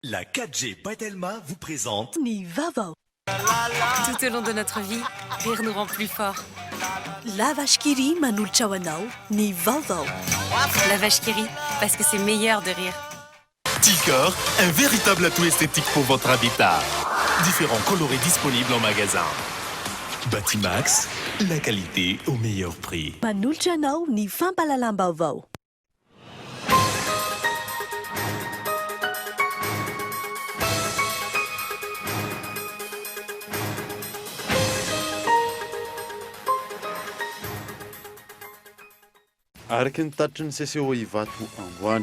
La 4G by Telma vous présente. Ny vaovao. Tout au long de notre vie, rire nous rend plus forts. La Vache qui rit manolotra ho anao ny vaovao. La Vache qui rit, parce que c'est meilleur de rire. Ticor, un véritable atout esthétique pour votre habitat. Différents coloris disponibles en magasin. Batimax, la qualité au meilleur prix. Manolotra anao ny fampahalalam-baovao. Araka ny tatitry ny CCO Ivato androany,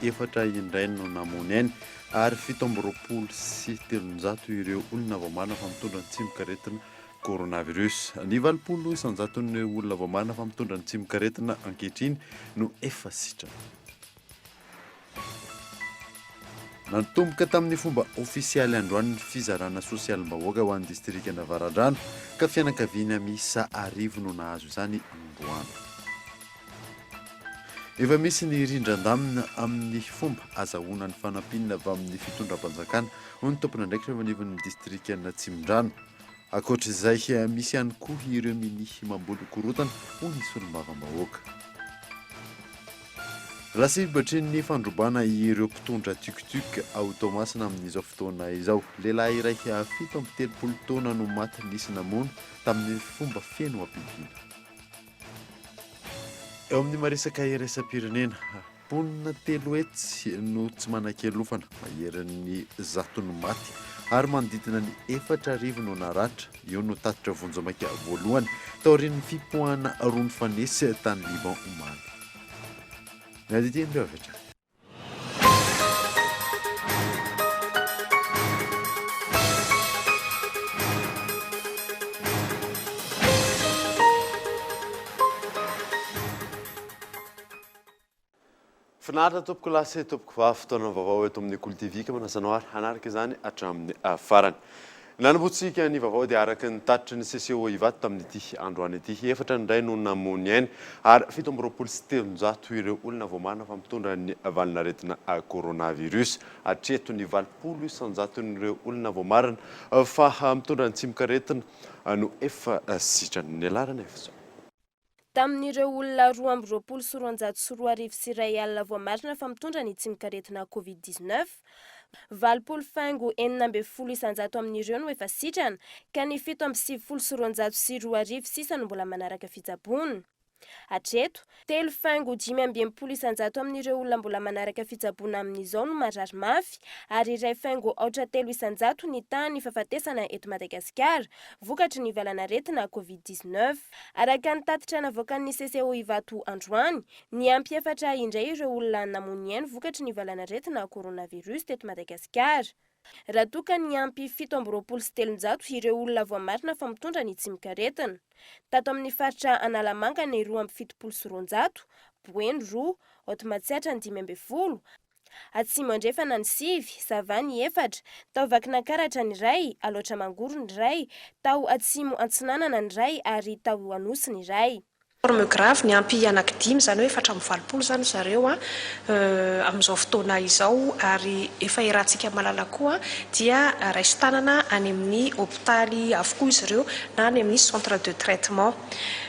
efatra indray no namono aina ary 327 ireo olona voamarina fa mitondra ny tsimokaretina coronavirus. Ny 80 isan-jaton'ny olona voamarina fa mitondra ny tsimokaretina ankehitriny no efa sitrana. Natomboka tamin'ny fomba ofisialy androany ny fizarana sosialim-bahoaka ho an'ny distrikan'Avaradrano ka fianakaviana miisa 1000 no nahazo izany androany. Efa misy ny rindran-damina amin'ny fomba azahoana ny fanampiana avy amin'ny fitondram-panjakana, hoy ny tompon'andraikitra eo anivon'ny distrikan'Atsimondrano. Ankoatra izay, misy ihany koa ireo minia mamboly korontana, hoy ny solombavambahoaka. Lasibatry ny fandrobana ireo mpitondra tuc-tuc ao Toamasina amin'izao fotoana izao. Lehilahy iray 37 taona no maty nisy namono tamin'ny fomba feno habibiana. Eo amin'ny maresaka iraisam-pirenena, Mponina 300 no tsy manan-kialofana, maherin'ny 100 no maty ary manodidina ny 4000 no naratra. Io no tatitra vonjimaika voalohany taorian'ny fipoahana roa nifanesy tany Liban omaly. Ny adidin'ireo avy hatrany. Finaritra tompoko lahy sy tompoko vavy, fotoana vaovao eto amin'ny Kolo TV ka manasa anao ary hanaraka izany hatramin'ny farany. Nanombotsika ny vaovao dia araka ny tatitry ny CCO Ivato tamin'ity androany ity. Efatra indray no namoy ny ainy ary 327 ireo olona voamarina fa mitondra ny valanaretina coronavirus. Hatreto ny 80 isan-jaton'ireo olona voamarina fa mitondra ny tsimokaretina no efa sitrana. Ny laharana efa izao. Tamin'ireo olona 2222 voamarina fa mitondra ny tsimokaretina Covid 19, 80 faingo 16% amin'ireo no efa sitrana, ka ny 297 sisa no mbola manaraka fitsaboana. Hatreto, telo faingo 65% amin'ireo olona mbola manaraka fitsaboana amin'izao no marary mafy, ary iray faingo aotra telo isan-jato ny tahan'ny fahafatesana eto Madagasikara, vokatry ny valanaretina Covid 19. Araka ny tatitra navoakan'ny CCO Ivato androany, niampy efatra indray ireo olona namoy ny ainy vokatry ny valanaretina coronavirus teto Madagasikara. Raha toa ka niampy 327 ireo olona voamarina fa mitondra ny tsimokaretina. Tato amin'ny faritra Analamanga ny 272, Boeny roa, Haute Matsiatra ny 15, Atsimo Andrefana ny sivy, Sava ny efatra, tao Vakinankaratra ny iray, Alaotra Mangoro ny iray, tao Atsimo Antsinanana ny iray ary tao Anosy ny iray. Forme grave niampy anaky dimy, izany hoe 84 izany zareo amin'izao fotoana izao ary efa iarahantsika mahalala koa dia raisin-tanana any amin'ny hopitaly avokoa izy ireo na any amin'ny centre de traitement.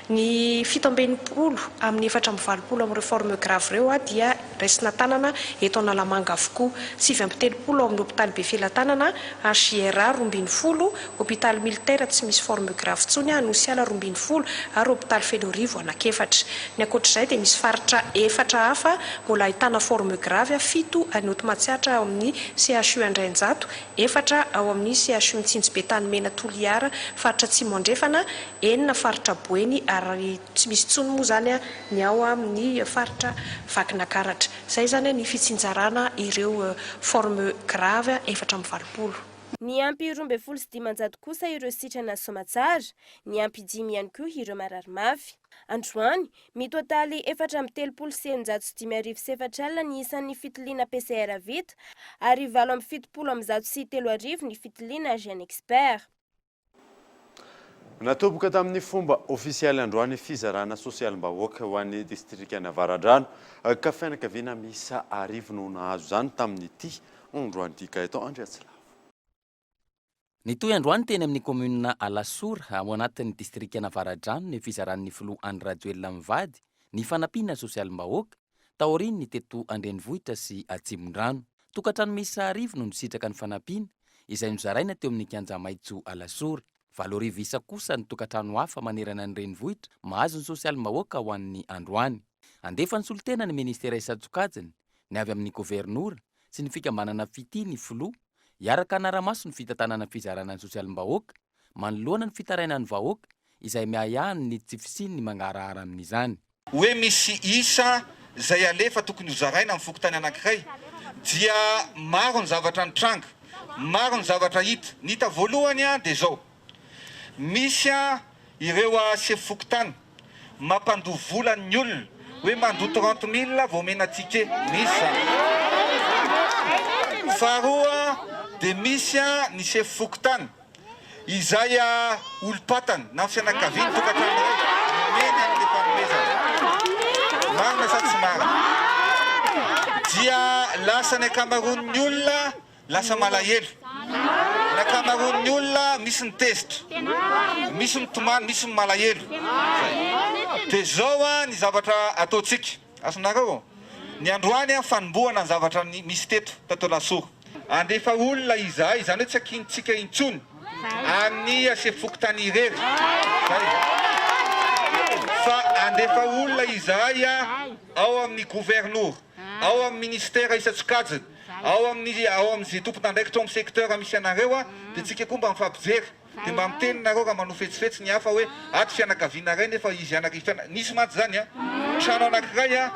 Ny 67 amin'ny 84 amin'ireo forme grave ireo dia Raisina tanana eto Analamanga avokoa. 39 ao amin'ny hopitaly Befelatanana, HJRA 12, hopitaly militaire tsy misy forme grave intsony, Anosiala 12 ary hopitaly Fenoarivo anankiefatra. Ny ankoatr'izay dia misy faritra efatra hafa mbola ahitana forme grave, fito any Haute Matsiatra ao amin'ny CHU Andrainjato, efatra ao amin'ny CHU Mitsinjo Betanimena Toliara faritra Atsimo Andrefana, enina faritra Boeny ary tsy misy intsony moa izany ny ao amin'ny faritra Vakinakaratra. Izay izany ny fitsinjarana ireo forme grave 84. Niampy 512 kosa ireo sitrana soamatsara, niampy dimy ihany koa ireo marary mafy. Androany, mitotaly 634 05 40 ny isan'ny fitiliana PCR vita ary 378 ny fitiliana GeneXpert. Natomboka tamin'ny fomba ofisialy androany fizarana sosialim-bahoaka ho an'ny distrikan'Avaradrano ka fianakaviana miisa 1000 no nahazo izany tamin'ity androany ity Gaëtan Andriatsilavo. Nitohy androany teny amin'ny kaominina Alasora, ao anatin'ny distrikan'Avaradrano ny fizaran'ny filoha Andry Rajoelina mivady ny fanampiana sosialim-bahoaka, taorian'ny teto an-drenivohitra sy Atsimondrano. Tokantrano miisa arivo no nisitraka ny fanampiana, izay nozaraina teo amin'ny kianja maitso Alasora. 8000 isa kosa ny tokantrano hafa manerana ny renivohitra mahazo ny sosialim-bahoaka ho an'ny androany. Handefa ny solontena ny minisitera isan-tsokajiny, ny avy amin'ny governora sy ny fikambanana Fitia ny filoha, Hiaraka hanara-maso ny fitantanana ny fizarana ny sosialim-bahoaka manoloana ny fitarainan'ny vahoaka izay miahiahy ny tsy fisian'ny mangarahara amin'izany. Hoe misy isa izay alefa tokony hozaraina amin'ny fokontany anankiray dia maro ny zavatra nitranga, maro ny zavatra hita. Ny hita voalohany dia izao, Misy ireo sefo fokontany mampandoa vola ny olona hoe mandoa trente mille vao omena ticket, misy izany. Faharoa dia misy ny sefo fokontany izay olom-patany na ny fianakaviany tokantrano iray nomeny an'ilay fanomezana. Marina sa tsy marina? Dia lasa ny ankamaroan'ny olona Lasa malahelo. Ny ankamaroan'ny olona misy ny tezitra, misy mitomany, misy ny malahelo. Zay. Dia zao ny zavatra ataontsika. Azonareo? Ny androany fanombohana ny zavatra misy teto, tato Alasora. Handefa olona izahay, izany hoe tsy ankinintsika intsony amin'ny sefo fokontany irery. Zay. Fa handefa olona izahay ao amin'ny governora, ao amin'ny ministera isan-tsokajiny, Ao amin'ny ao amin'izay tompon'andraikitra ao amin'ny secteur misy anareo a, dia tsika koa mba mifampijery, dia mba miteny nareo raha manao fetsifetsy ny hafa hoe ato fianakaviana iray nefa izy anaky fiana nisy mantsy zany a, trano anakiray a,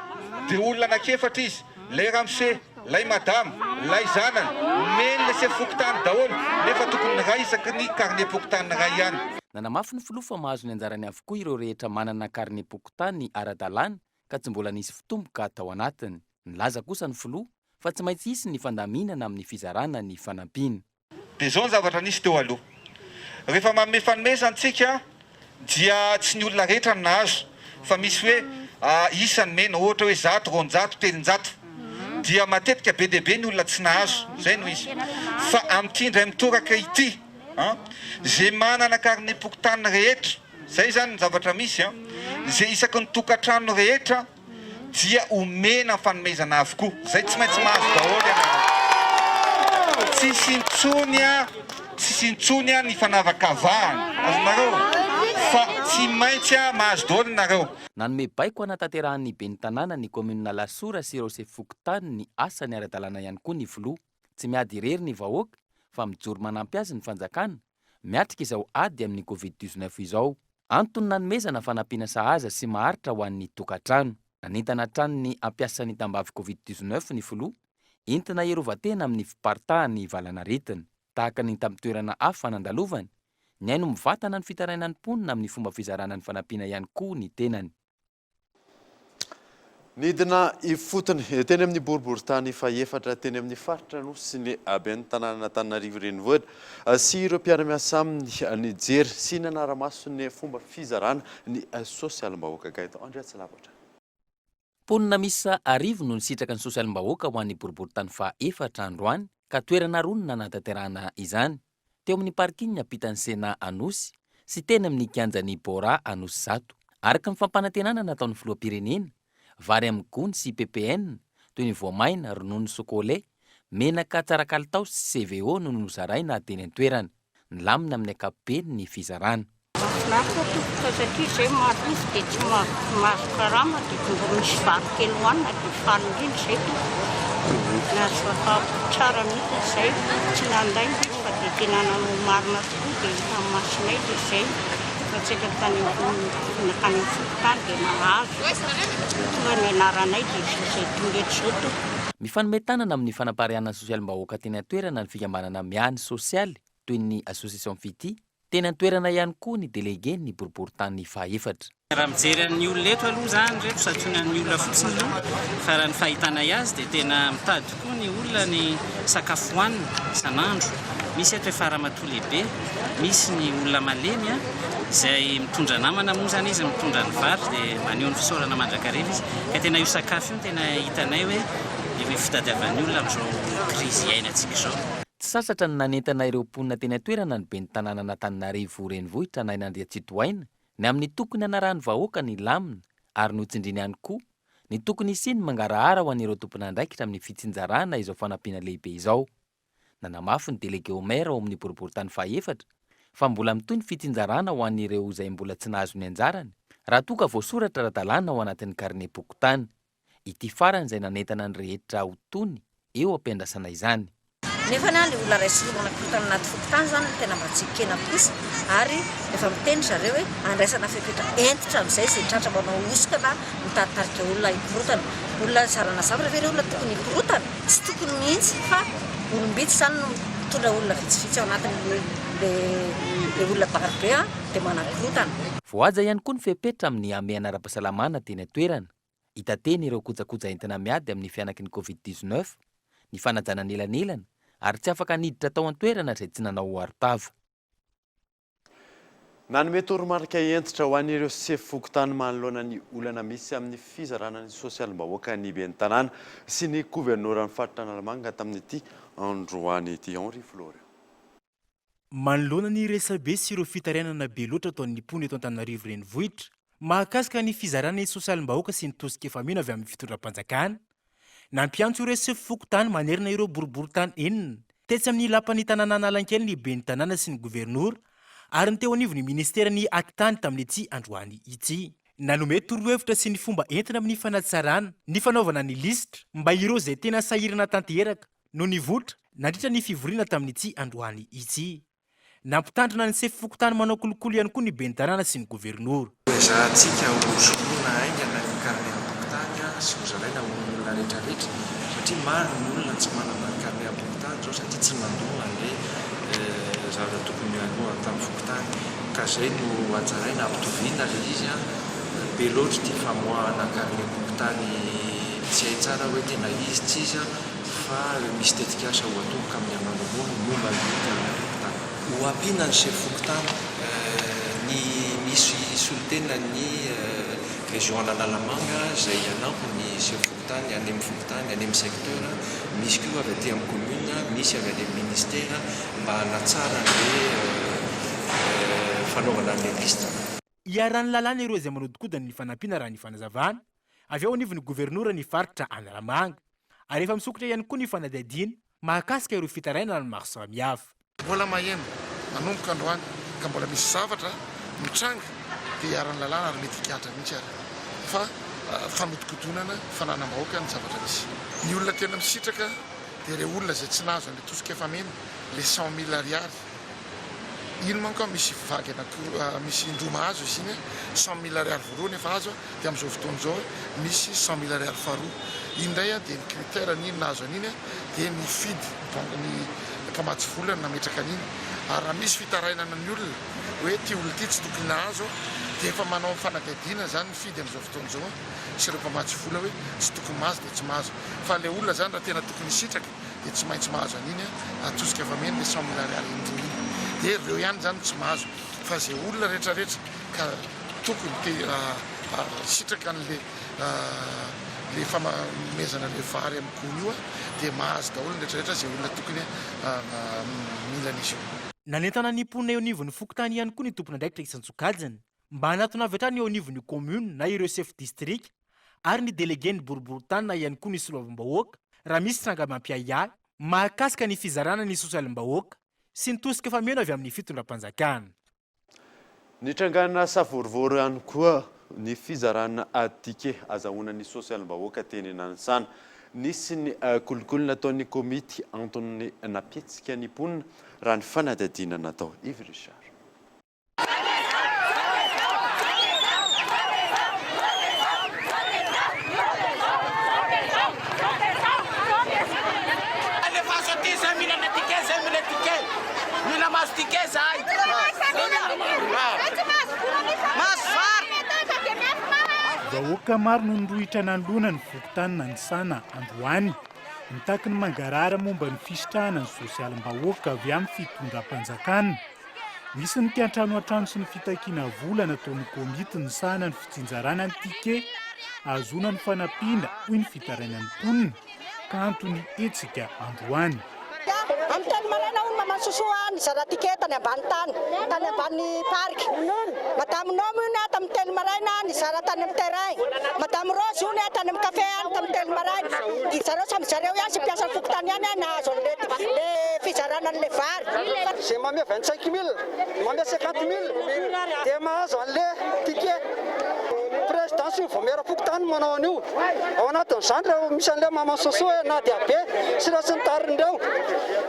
dia olona anakiefatra izy, lay ramose, lay madama, lay zanany, omeny le sefo fokontany daholo nefa tokony ny ray isaky ny carnet-pokontany ray ihany. Nanamafy ny filoha fa mahazo ny anjarany avokoa ireo rehetra manana karnem-pokontany ara-dalàna ka tsy mbola nisy fitomboka tao anatiny. Nilaza kosa ny filoha fa tsy maintsy hisy ny fandaminana amin'ny fizarana ny fanampiana. Dia izao ny zavatra nisy teo aloha. Rehefa manome fanomezana tsika dia tsy ny olona rehetra no nahazo fa misy hoe isa nomena ohatra hoe zato, 200, 300. Dia matetika be dia be ny olona tsy nahazo. Izay no izy. Fa amin'ity indray mitoraka ity an, izay manana karnem-pokontany rehetra, izay izany ny zavatra misy an, izay isaky ny tokantrano rehetra, dia omena fanomezana avokoa. Zay tsy maintsy mahazo daholo ianareo. Tsisy intsony a, tsisy intsony a ny fanavakavahana. Azonareo? Fa tsy maintsy a mahazo daholo nareo. Nanome baiko hanatanterahan'ny ben'ny tanàna ny kaominina Alasora sy ireo sefo fokontany ny asany ara-dalàna ihany koa ny filoha. Tsy miady irery ny vahoaka fa mijoro manampy azy ny fanjakana miatrika izao ady amin'ny Covid 19 izao. Antony nanomezana fanampiana sahaza sy maharitra ho an'ny tokantrano. Nanentana hatrany ny hampiasa ny tambavy Covid 19 ny filoha, entina hiarovan-tena amin'ny fiparitahan'ny valanaretina. Tahaka ny tamin'ny toerana hafa nandalovany, nihaino mivantana ny fitarainan'ny mponina amin'ny fomba fizarana ny fanampiana ihany koa ny tenany. Nidina ifotony teny amin'ny boriborintany fahefatra teny amin'ny faritra Anosy ny ben'ny tanànan'Antananarivo Renivohitra sy ireo mpiara-miasa aminy nijery sy nanara-maso ny fomba fizarana ny sosialim-bahoaka. Gaëtan Andriatsilavatra. Mponina miisa arivo no nisitraka ny sosialim-bahoaka ho an'ny boriborintany fahaefatra androany ka toerana roa no nanatanterahana izany. teo amin'ny parking ampitan'ny Sénat Anosy sy teny amin'ny kianjan'ny Bora Anosizato. Araka ny fampanantenana nataon'ny filoham-pirenena, vary amin'ny gony sy ppn toy ny voamaina, ronono sokolet, menaka tsara kalitao sy CVO no nozaraina teny an-toerana. Nilamina amin'ny ankapobeny ny fizarana. Mahafinaritra tompoko satria izay maroso dia tsy mahazo karama dia mba misy vary kely hohanina dia faly indrindra izay tompoko. Nahazo sakafo tsara mihitsy izay, tsy nandainga izy fa dia tena nanao marina tokoa dia hitan'ny masonay dia izay fa tsy haiko tany nankany amin'ny fokontany dia nahazo tonga ny anaranay dia izao izay tonga eto izao tompoko. Mifanome tanana amin'ny fanapariahana ny sosialim-bahoaka teny an-toerana ny fikambanana miahy ny sosialy toy ny Association Fitia Teny an-toerana ihany koa ny delegen'ny boriborintany fahaefatra. Raha mijery an'ny olona eto aloha izany ireto santionan'ny olona fotsiny aloha fa raha ny fahitanay azy dia tena mitady tokoa ny olona ny sakafo hohanina isan'andro. Misy eto efa ramatoa lehibe, misy ny olona malemy izay mitondra namana moa izany izy mitondra ny vary dia maneho ny fisaorana mandrakariva izy. Ka tena io sakafo io no tena hitanay hoe fitadiavan'ny olona amin'izao. krizy iainantsika izao. Tsy sasatra ny nanentana ireo mponina teny an-toerana ny ben'ny tanànan'Antananarivo Renivohitra Naina Andriantsitohaina ny amin'ny tokony hanarahan'ny vahoaka ny lamina ary notsindriany ihany koa ny tokony hisian'ny mangarahara ho an'ireo tompon'andraikitra amin'ny fitsinjarana izao fanampiana lehibe izao. Nanamafy ny delege au maire ao amin'ny boriborintany fahaefatra fa mbola mitohy ny fitsinjarana ho an'ireo izay mbola tsy nahazo ny anjarany raha toa ka voasoratra ara-dalàna ao anatin'ny karnem-pokontany. Ity farany izay nanentana ny rehetra ho tony eo am-piandrasana izany. Nefa anie ilay olona iray sy roa manakorontana anaty fokontany izany no tena mba tsy ekena kosa ary efa miteny ry zareo hoe andraisana fepetra hentitra amin'izay izay tratra manao hosoka na mitaritarika olona hikorontana. Olona zarana zavatra ve ireo olona tokony hikorontana? Tsy tokony mihitsy fa olom-bitsy izany no mitondra olona vitsivitsy ao anatin'ilay olona maro be dia manakorontana. Voahaja ihany koa ny fepetra amin'ny hamehana ara-pahasalamana teny an-toerana. Hita teny ireo kojakoja entina miady amin'ny fihanaky ny Covid 19, ny fanajana ny elanelana ary tsy afaka niditra tao an-toerana izay tsy nanao arotava. Nanome toromarika hentitra ho an'ireo sefo fokontany manoloana ny olana misy amin'ny fizarana ny sosialim-bahoaka ny ben'ny tanàna sy ny governoran'ny faritra Analamanga tamin'ity androany ity. Henri Florian. Manoloana ny resabe sy ireo fitarainana be loatra ataon'ny mponina eto Antananarivo Renivohitra mahakasika ny fizarana ny sosialim-bahoaka sy ny tosika efameno avy amin'ny fitondram-panjakana, nampiantso ireo sefo fokontany manerana ireo boriborintany enina tetsy amin'ny lapan'ny tanàna Analakely ny ben'ny tanàna sy ny governora ary ny teo anivon'ny ministeran'ny atitany tamin'ity androany ity. Nanome torohevitra sy ny fomba entina amin'ny fanatsarana ny fanaovana ny lisitra mba ireo izay tena sahirana tanteraka no nivoitra nandritra ny fivoriana tamin'ity androany ity. Nampitandrina ny sefo fokontany manao kolikoly ihany koa ny ben'ny tanàna sy ny governora. Ezahantsika ho soloina haingana ny karnem-pokontany sy ho zaraina ho an'ny olona rehetrarehetra satria maro ny olona tsy manana ny karnem-pokontany izao satria tsy nandoa an'ilay zavatra tokony haloany tamin'ny fokontany ka izay no hatsaraina hampitoviana ilay izy. Be loatra ity famoahana karnem-pokontany tsy hay tsara hoe tena izy tsy izy. fa misy tetikasa ho atomboka amin'ny herinandro ambony momba ny karnem-pokontany. Ho ampiana ny sefo fokontany, ny misy solontena ny région an'Analamanga izay hanampy ny sefo fokontany any amin'ny fokontany, any amin'ny secteur, misy koa avy aty amin'ny commune, misy avy any amin'ny ministera mba hanatsara an'ilay fanaovana an'ilay liste. Iharan'ny lalàna ireo izay manodinkodina ny fanampiana raha ny fanazavana avy ao anivon'ny governora ny faritra Analamanga. Ary efa misokatra ihany koa ny fanadihadiana mahakasika ireo fitarainana maro samihafa. Mbola maheno manomboka androany ka mbola misy zavatra mitranga dia iharan'ny lalàna ary mety higadra mihitsy ary fa fanodikodonana fananam-bahoaka ny zavatra misy. Ny olona tena misitraka dia ireo olona izay tsy nahazo an'ilay tosika fameno, ilay 100 mille ariary. Iny manko misy vague anakiroa, misy indroa mahazo izy iny, 100 mille ariary voalohany efa azo dia amin'izao fotoana izao misy 100 mille ariary faharoa. Iny indray dia ny critère ny nahazo an'iny dia nifidy banque ny mpamatsy vola no nametraka an'iny. Ary raha misy fitarainana ny olona hoe ity olona ity tsy tokony nahazo dia efa manao fanadihadiana izany nifidy amin'izao fotoana izao sy ireo mpamatsy vola hoe tsy tokony mahazo dia tsy mahazo. Fa ilay olona izany raha tena tokony hisitraka dia tsy maintsy mahazo an'iny atosika fameno ilay 100 mille ariary indroa iny. Dia ireo ihany izany no tsy mahazo fa izay olona rehetrarehetra ka tokony te hisitraka an'le le fanomezana le vary amin'ny gony io dia mahazo daholo ny rehetrarehetra izay olona tokony mila an'izy io. Nanentana ny mponina eo anivon'ny fokontany ihany koa ny tompon'andraikitra isan-tsokajiny mba hanatona avy hatrany eo anivon'ny commune na ireo sefo distrika ary ny delegen'ny boriborintany na ihany koa ny solombavambahoaka raha misy tranga mampiahiahy mahakasika ny fizarana ny sosialim-bahoaka sy ny tosika fameno avy amin'ny fitondram-panjakana. Nitrangana savorovoro ihany koa ny fizarana ticket azahoana ny sosialim-bahoaka teny Nanisana. Nisy ny kolikoly nataon'ny komity antony nampihetsika ny mponina raha ny fanadihadiana natao. Yves Richard. Alefaso aty zay mila ny ticket zay mila ticket mila mahazo ticket zahay. Vahoaka maro no nirohitra nanoloana ny fokontany Nanisana androany. Nitaky ny mangarahara momba ny fisitrahana ny sosialim-bahoaka avy amin'ny fitondram-panjakana. Nisy ny kiantranoantrano sy ny fitakiana vola nataon'ny komity nisahana ny fitsinjarana ny ticket ahazoana ny fanampiana, hoy ny fitarainan'ny mponina. Kanto ny hetsika androany. Amin'ny telo maraina hono Maman Sosoa nizara ticket tany ambany tany, tany ambany parc. Madame Nomy hono tamin'ny telo maraina nizara tany amin'ny terrain. Madame Rose hono tany amin'ny café any tamin'ny telo maraina. Dia zareo samy zareo ihany sy mpiasan'ny fokontany ihany nahazo an'le le fizarana an'le vary. Izay manome 25 mille, manome 50 mille dia mahazo an'le ticket. Président sy ny vaomieram-pokontany no manao an'io. Ao anatin'izany ireo misy an'ilay Maman Soso e, Nadia be sy ireo sy ny tariny ireo.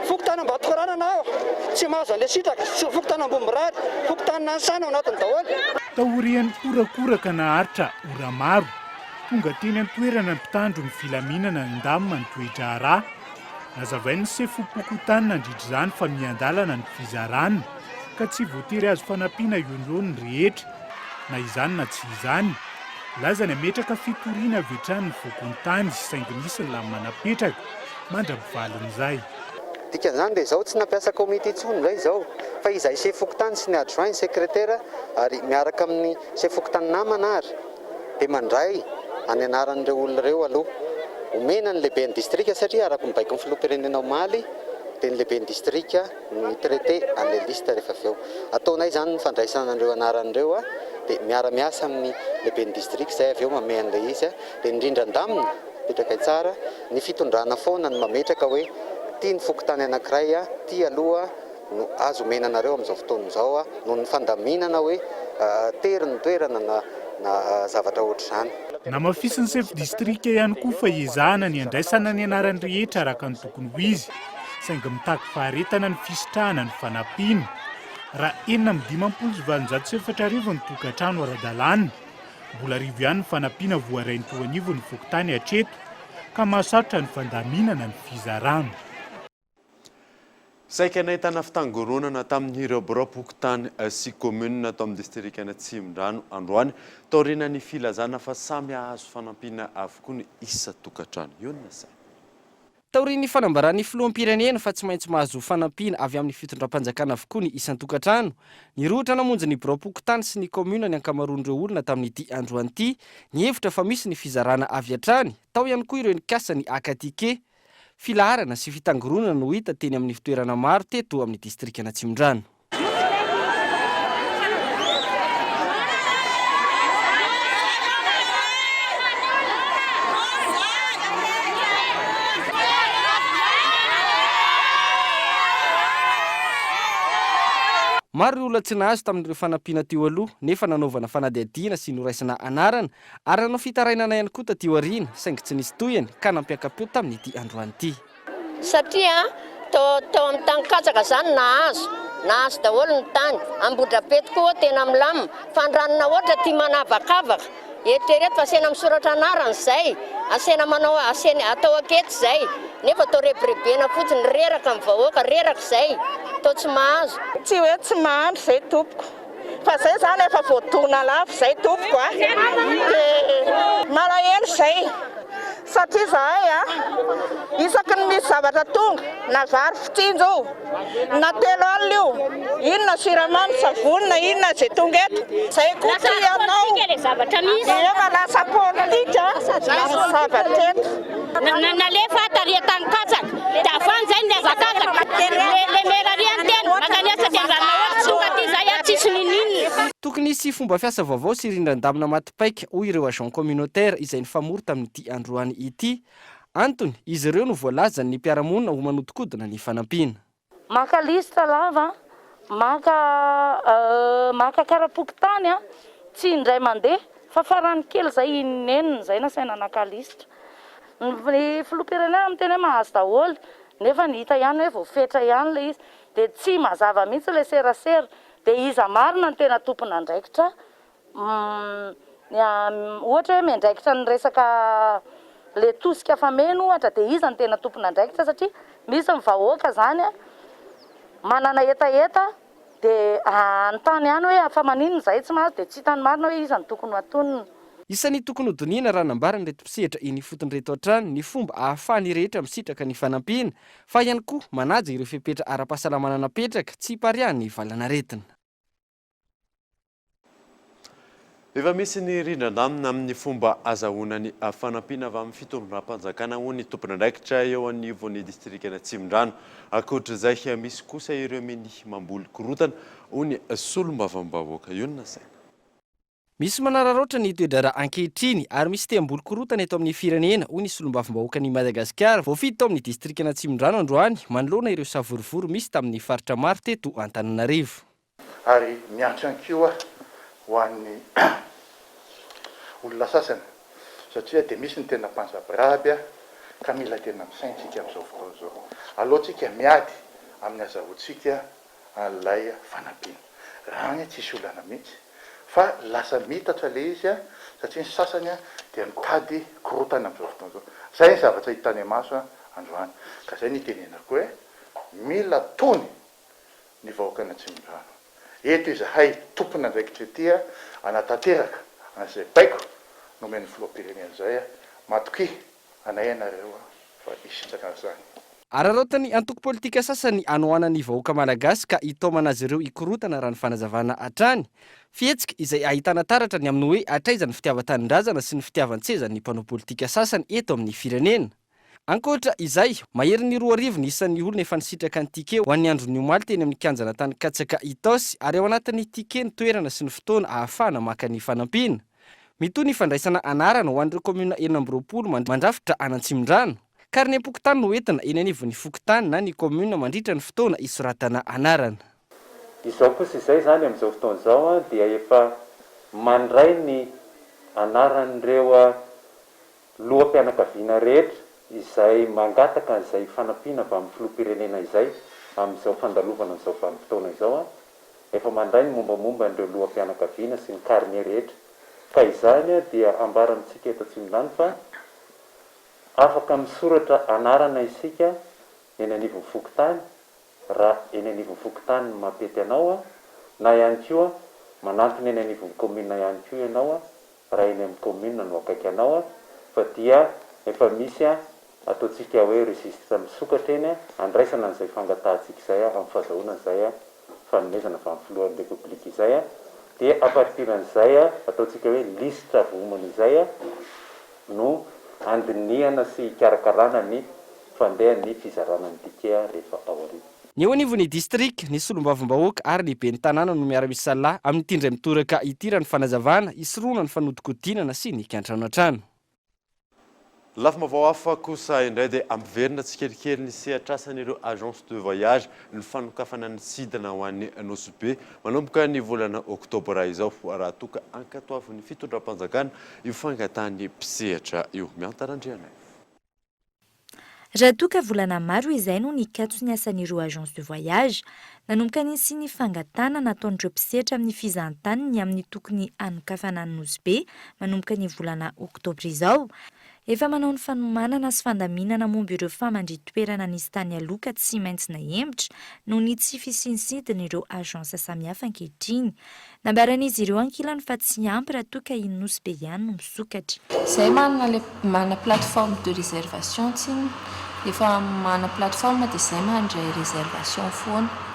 Fokontany Ambatokoranana aho tsy mahazo an'ilay sitraka, sy ny fokontany Ambohimirary, fokontany Nanisana ao anatiny daholo. Taorian'ny horakoraka naharitra ora maro, tonga teny an-toerana ny mpitandro ny filaminana nindamina ny toe-draharaha. Nazavain'ny sefom-pokontany nandritra izany fa miandalana ny fizarana ka tsy voatery azo fanampiana eo no eo ny rehetra. Na izany na tsy izany, nilaza ny hametraka fitoriana avy hatrany ny fokontany saingy nisy ny lamina napetraka mandra-pivalin'izay. Dikan'izany dia izao, tsy nampiasa komity intsony indray izao fa izahay sefo fokontany sy ny adjoint, ny sekretera ary miaraka amin'ny sefo fokontany namana ary dia mandray any anaran'ireo olona ireo aloha. Omena ny lehiben'ny distrika satria araka ny baikon'ny filoham-pirenena omaly dia ny lehiben'ny distrika no mi-traiter an'ilay liste rehefa avy eo. Ataonay izany ny fandraisana an'ireo anarana ireo dia miara-miasa amin'ny lehiben'ny distrika izay avy eo mamehy an'ilay izy dia ny rindran-damina apetrakay tsara, ny fitondrana foana no mametraka hoe ity ny fokontany anankiray, ity aloha no azo omena anareo amin'izao fotoana izao noho ny fandaminana hoe tery ny toerana na na zavatra ohatr'izany. Namafisin'ny sefo distrika ihany koa fa ezahana ny handraisana ny anaran'ny rehetra araka ny tokony ho izy, saingy mitaky faharetana ny fisitrahana ny fanampiana. Raha 4856 ny tokantrano ara-dalàna, mbola arivo ihany ny fanampiana voarain'ny teo anivon'ny fokontany hatreto, ka mahasarotra ny fandaminana ny fizarana. Saika nahitana fitangoronana tamin'ireo biraom-pokontany sy kaominina tao amin'ny distrikan'Atsimondrano androany, taorian'ny filazana fa samy hahazo fanampiana avokoa ny isan-tokantrano. Ionona saina. Taorian'ny fanambaran'ny filoham-pirenena fa tsy maintsy mahazo fanampiana avy amin'ny fitondram-panjakana avokoa ny isan-tokantrano, nirohotra namonjy ny biraom-pokontany sy ny kaominina ny ankamaroan'ireo olona tamin'ity androany ity, nihevitra fa misy ny fizarana avy hatrany, tao ihany koa ireo nikasa ny haka ticket. Filaharana sy fitangoronana no hita teny amin'ny fitoerana maro teto amin'ny distrikan'Atsimondrano. Maro ireo olona tsy nahazo tamin'ireo fanampiana teo aloha nefa nanaovana fanadihadiana sy noraisina anarana Ary nanao fitarainana ihany koa taty aoriana, saingy tsy nisy tohiny, ka nampiaka-peo tamin'ity androany ity. Satria tao tao amin'ny tany katsaka zany nahazo, nahazo daholo ny tany, Ambohidrapeto koa tena milamina, fa Andranonahoatra tia manavakavaka, eritrereto fa asaina misoratra anarana izay, asaina manao asaina atao ankety izay, nefa atao rebirebena fotsiny, reraka ny vahoaka, reraka izay, atao tsy mahazo. Tsy hoe tsy mahandry izay tompoko. Fa zay zany efa voadona lava zay tompoko a! De malahelo zay satria zahay a isaky ny misy zavatra tonga na vary fitsinjo io na 30 io inona siramamy savony na inona ze tonga eto zay koa tia anao efa lasa politika ny zavatra eto. Nalefa tary tany katsaka dia avy any zay nihazakazaka le mera ary any tena mankanesa aty Andranonahoatra tonga aty zay a tsisy ninoninona. Tokony hisy fomba fiasa vaovao sy rindran-damina maty paika, hoy ireo agents communautaires izay nifamory tamin'ity androany ity. Antony, izy ireo no voalazan'ny mpiara-monina ho manodinkodina ny fanampiana. Maka liste lava, maka maka kara-pokontany tsy indray mandeha fa farany kely izay in'enina izay nasaina naka liste. Ny filoham-pirenena miteny hoe mahazo daholo nefa ny hita ihany hoe voafetra ihany ilay izy dia tsy mazava mihitsy ilay serasera dia iza marina no tena tompon'andraikitra Ohatra hoe miandraikitra ny resaka le tosika fameno ohatra dia iza no tena tompon'andraikitra satria misy ny vahoaka zany manana hetaheta dia hanontany ihany hoe fa maninona izahay tsy mahazo dia tsy hitany marina hoe iza no tokony ho atonina. Isan'ny tokony hodinihina raha nambaran'ireto mpisehatra eny ifotony ireto hatrany ny fomba ahafahan'ny rehetra misitraka ny fanampiana fa ihany koa manaja ireo fepetra ara-pahasalamana napetraka tsy hipariahan'ny valanaretina. Efa misy ny rindran-damina amin'ny fomba azahoana ny fanampiana avy amin'ny fitondram-panjakana hoy ny tompon'andraikitra eo anivon'ny distrikan'Atsimondrano. Ankoatra izay, misy kosa ireo minia mamboly korontana hoy ny solombavambahoaka. Io no nasaina. Misy manararaotra ny toe-draharaha ankehitriny ary misy te hamboly korontana eto amin'ny firenena, hoy ny solombavambahoakan'i Madagasikara, voafidy tao amin'ny distrikan'Atsimondrano androany, manoloana ireo savorovoro misy tamin'ny faritra maro teto Antananarivo. Ary miantso ihany koa aho ho an'ny olona sasany satria dia misy ny tena mpanjabiraby ka mila tena misaina isika amin'izao fotoana izao. Aleo tsika miady amin'ny azahoantsika an'ilay fanampiana. Raha any tsisy olana mihitsy fa lasa miitatra ilay izy satria ny sasany dia mitady korontana amin'izao fotoana izao. Izay ny zavatra hita any maso androany. Ka izay no itenenako hoe mila tony ny vahoakan'Atsimondrano. Eto izahay tompon'andraikitra ety hanatanteraka an'izay baiko nomen'ny filoham-pirenena izay. Matokia anay ianareo fa hisitraka an'izany. Araraotin'ny antoko politika sasany hanohana ny vahoaka malagasy ka hitaomana azy ireo hikorontana raha ny fanazavana hatrany. Fihetsika izay ahitana taratra ny amin'ny hoe hatraiza ny fitiavan-tanindrazana sy ny fitiavan-tsezan'ny mpanao politika sasany eto amin'ny firenena. Ankoatra izay, maherin'ny 2000 ny isan'ny olona efa nisitraka ny ticket ho an'ny andron'ny omaly teny amin'ny kianjan'Antanikatsaka Itaosy ary ao anatin'ny ticket ny toerana sy ny fotoana ahafahana maka ny fanampiana. Mitohy ny fandraisana anarana ho an'ireo kaominina 26 mandrafitra an'Antsimondrano. Karnem-pokontany no entina eny anivon'ny fokontany na ny kaominina mandritra ny fotoana hisoratana anarana. Izao kosa izay izany amin'izao fotoana izao dia efa mandray ny anaran'ireo loham-pianakaviana rehetra izay mangataka an'izay fanampiana avy amin'ny filoham-pirenena izay amin'izao fandalovana an'izao vanim-potoana izao. Efa mandray ny mombamomba an'ireo loham-pianakaviana sy ny karne rehetra. Ka izany dia ambara amintsika eto Atsimondrano fa Afaka misoratra anarana isika eny anivon'ny fokontany raha eny anivon'ny fokontany no mampety anao na ihany koa manantona eny anivon'ny commune ihany koa ianao raha eny amin'ny commune no akaiky anao fa dia efa misy ataontsika hoe registre misokatra eny andraisana an'izay fangatahantsika izay amin'ny fahazahoana an'izay fanomezana avy amin'ny filohan'ny Repoblika izay dia à partir an'izay ataontsika hoe lisitra voaomana izay no handinihana sy hikarakarana ny fandehan'ny fizarana ny ticket rehefa aoriana. Ny eo anivon'ny distrika, ny solombavambahoaka ary ny ben'ny tanàna no miara-misalahy amin'ity indray mitoraka ity raha ny fanazavana, hisorohana ny fanodinkodinana sy ny kiantranoantrano. Lafim-baovao hafa kosa indray dia hampiverina tsikelikely ny sehatr'asan'ireo agence de voyage ny fanokafana ny sidina ho an'i Nosy Be manomboka ny volana oktobra izao raha toa ka ankatoavin'ny fitondram-panjakana io fangatahan'ny mpisehatra io. Miantana Randrianaivo. Raha toa ka volana maro izay no nikatso ny asan'ireo agence de voyage, nanomboka nisy ny fangatahana nataon'ireo mpisehatra amin'ny fizahantany ny amin'ny tokony hanokafana an'i Nosy Be manomboka ny volana oktobra izao. Efa manao ny fanomanana sy fandaminana momba ireo famandri-toerana nisy tany aloha ka tsy maintsy nahemotra noho ny tsy fisian'ny sidina ireo agence samihafa ankehitriny. Nambaran'izy ireo ankilany fa tsy ampy raha toa ka i Nosy Be ihany no misokatra. Izay manana ilay manana plateforme de réservation tsinona, efa manana plateforme dia izay mandray réservation foana,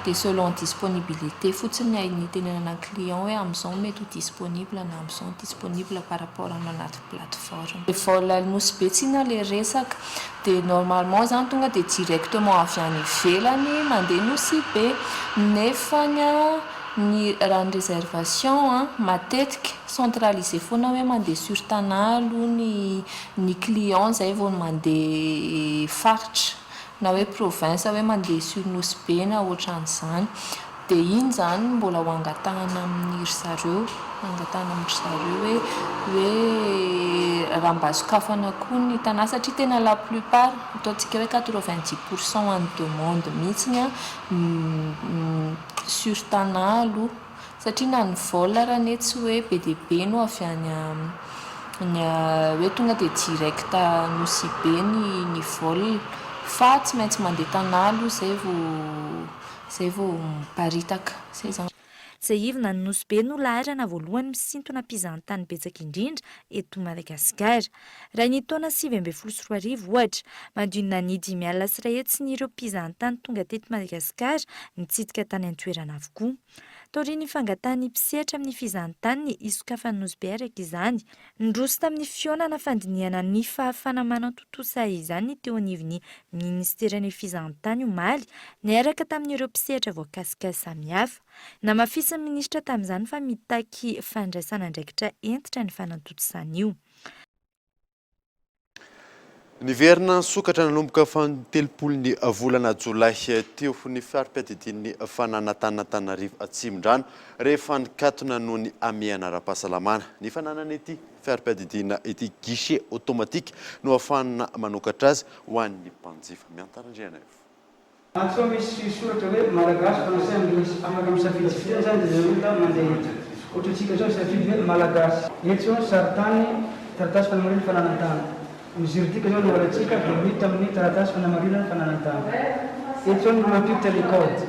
dia selon disponibilité fotsiny ny itenenana ny client hoe amin'izao mety ho disponible na amin'izao disponible par rapport amin'ny anaty plateforme. Le vol Nosy Be tsinona le resaka dia normalement zany tonga dia directement avy any ivelany mandeha Nosy Be nefany ny raha ny réservation an matetika centralisé foana hoe mandeha sur Tana aloha ny ny client zay vao mandeha faritra na hoe province hoe mandeha sur Nosy Be na ohatran'izany dia iny izany no mbola ho angatahana amin'ny ry zareo angatahana amin-dry zareo hoe hoe raha mba sokafana koa ny Tana satria tena la plupart ataontsika hoe 90 pour cent an'ny demande mihitsy an sur Tana aloha satria na ny vol ary anie tsy hoe be dia be no avy any ny hoe tonga dia direct Nosy Be ny ny vol fa tsy maintsy mandeha Tana aloha izay vao izay vao miparitaka. Izay izany. Tsiahivina, ny Nosy Be no laharana voalohany misintona mpizahantany betsaka indrindra eto Madagasikara. Raha ny taona 2019 ohatra, manodidina ny 150 ireo mpizahantany tonga teto Madagasikara nitsidika tany an-toerana avokoa. Taorian'ny fangatahan'ny mpisehatra amin'ny fizahantany ny hisokafan'ny Nosy Be araka izany, niroso tamin'ny fihaonana fandinihana ny fahafahana manatontosa izany ny teo anivon'ny minisiteran'ny fizahantany omaly, niaraka tamin'ireo mpisehatra voakasika samihafa. Namafisin'ny minisitra tamin'izany fa mitaky fandraisana andraikitra hentitra ny fanatontosana io. Niverina nisokatra nanomboka faha-telopolon'ny volana jolay teo ny fari-piadidian'ny fananantan'Antananarivo Atsimondrano rehefa nikatona noho ny hamehana ara-pahasalamana. Ny fananana ity fari-piadidiana ity guichet automatique no ahafahana manokatra azy ho an'ny mpanjifa. Miantara Andrianaivo. Ato misy soratra hoe Malagasy, Français, Anglisy. Afaka misafidy fiteny zany dia zay olona mandeha eto. Ohatra antsika zao misafidy hoe Malagasy. Eto zao sarintany, taratasy fanamarinana fananan-tany. Ny juridique zao no alaintsika dia miditra amin'ny taratasy fanamarinana fananan-tany. Eto zao no mampiditra le code.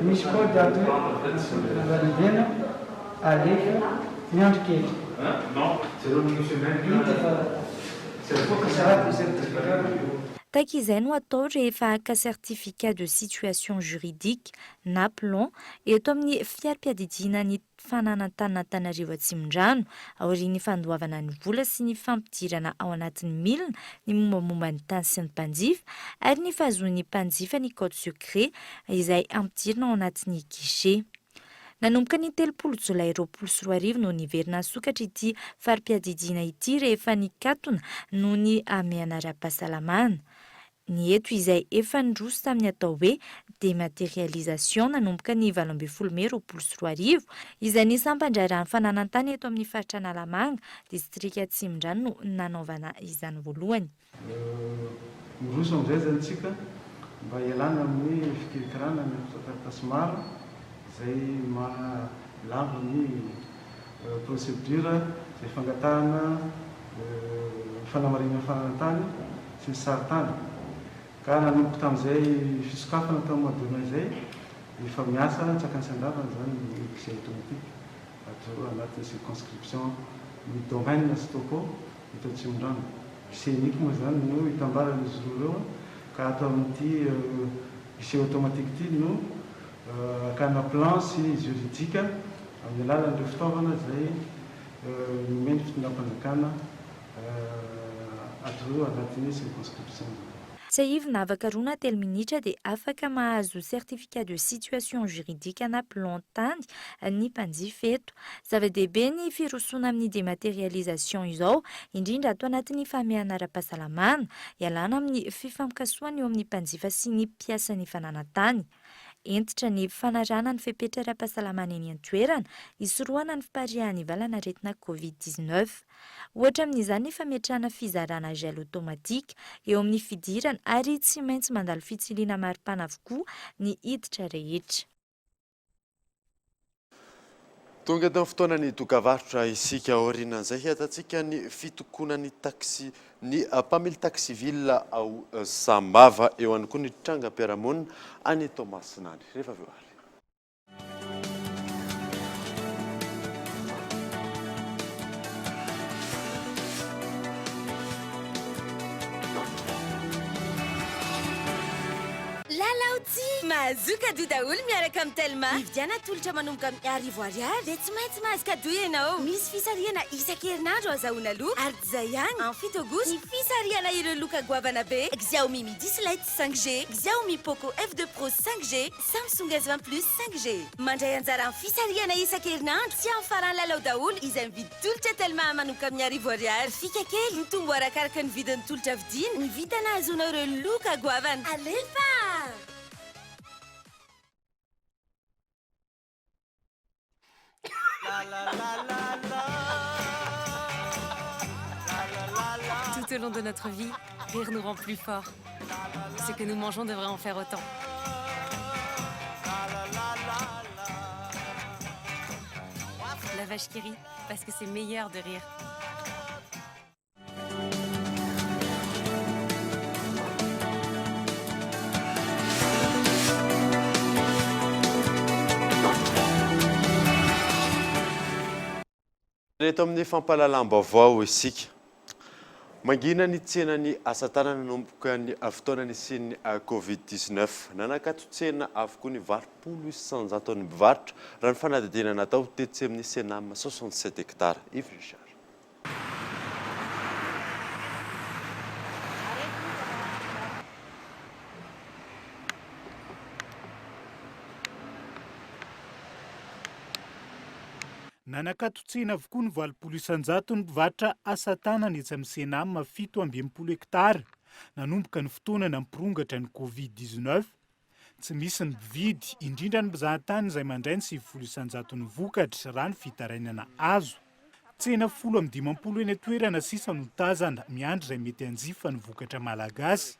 Misy code ato hoe validena, alefa, miandry kely. Hita fa mivoaka sahady ny certificat. Taky izay no atao rehefa haka certificat de situation juridique na plan eto amin'ny fiari-piadidiana ny fananan-tanin'Antananarivo Atsimondrano, aorian'ny fandoavana ny vola sy ny fampidirana ao anatin'ny milina ny mombamomba ny tany sy ny mpanjifa ary ny fahazoan'ny mpanjifa ny code secret izay ampidirina ao anatin'ny guichet. Nanomboka ny 30 jolay 2020 no niverina nisokatra ity fari-piadidiana ity rehefa nikatona noho ny hamehana ara-pahasalamana. Ny eto izay efa niroso tamin'ny atao hoe dématérialisation nanomboka ny 18 mey 2020, izay ny sampan-draharahan'ny fananan-tany eto amin'ny faritra Analamanga, distrika Atsimondrano no nanaovana izany voalohany. Miroso amin'izay izany isika mba hialana amin'ny fikirikirana ny antontan-taratasy maro izay maha lava ny procédure izay fangatahana fanamarinana fananan-tany sy ny sarintany. Ka nanomboka tamin'izay fisokafana tamin'ny mois de mai izay, efa miasa antsakany sy andavany izany ny guichet automatique ato anatin'ny circonscription ny domaine sy topo eto Atsimondrano. Guichet unique moa izany no itambaran'izy roa ireo ka ato amin'ity guichet automatique ity no hakana plan sy juridique amin'ny alalan'ireo fitaovana izay nomen'ny fitondram-panjakana ato anatin'ny circonscription izany. Tsiahivina, afaka roa na telo minitra dia afaka mahazo certificat de situation juridique na plan tany ny mpanjifa eto. Zava-dehibe ny firosoana amin'ny dématérialisation izao, indrindra ato anatin'ny fahamehana ara-pahasalamana, ialana amin'ny fifampikasohana eo amin'ny mpanjifa sy ny mpiasan'ny fananan-tany. Hentitra ny fanarahana ny fepetra ara-pahasalamana eny an-toerana, hisorohana ny fipariahan'ny valanaretina Covid 19. Ohatra amin'izany ny fametrahana fizarana gel automatique eo amin'ny fidirana ary tsy maintsy mandalo fitsiliana maripana avokoa ny hiditra rehetra. Tonga eto amin'ny fotoanan'ny dokavarotra isika. Aorianan'izay hiatantsika ny fitokonan'ny taxi ny mpamily taxi ville ao Sambava. Eo ihany koa ny trangam-piarahamonina any Toamasina any. Rehefa avy eo ary. Lalao Tia! Mahazoa cadeau daholo miaraka amin'ny Telma. Mividiana tolotra manomboka amin'ny 1000 ariary dia tsy maintsy mahazo cadeau ianao. Misy fisarihana isan-kerinandro ahazahoana loka ary tsy izay ihany, amin'ny 7 aogositra ny fisarihana ireo loka goavana be, Xiaomi Mi 10 Lite 5G, Xiaomi Poco F2 Pro 5G, Samsung S20 Plus 5G. Mandray anjara amin'ny fisarihana isan-kerinandro sy amin'ny faran'ny lalao daholo izay mividy tolotra Telma manomboka amin'ny 1000 ariary. Fika kely, mitombo arakaraka ny vidin'ny tolotra vidiana ny vintana ahazoanao ireo loka goavana. Alefa! Tout au long de notre vie, rire nous rend plus forts. Ce que nous mangeons devrait en faire autant. La vache qui rit, parce que c'est meilleur de rire. Eto amin'ny fampahalalam-baovao isika. Mangina ny tsenan'ny asa tanana nanomboka ny fotoana nisian'ny Covid 19. Nanakato tsena avokoa ny 80 isanjaton'ny mpivarotra, raha ny fanadihadiana natao tetsy amin'ny Cenam 67 hectares. Yves Richard. Nanakaton-tsena avokoa ny 80 isan-jaton'ny mpivarotra asa tanana etsy amin'ny Cenam 67 hektara nanomboka ny fotoana nampirongatra ny Covid 19. Tsy misy ny mpividy, indrindra ny mpizahatany izay mandray ny 90 isan-jaton'ny vokatra, raha ny fitarainana azo. Tsena 50 eny an-toerana sisa no tazana, miandry izay mety hanjifa ny vokatra malagasy.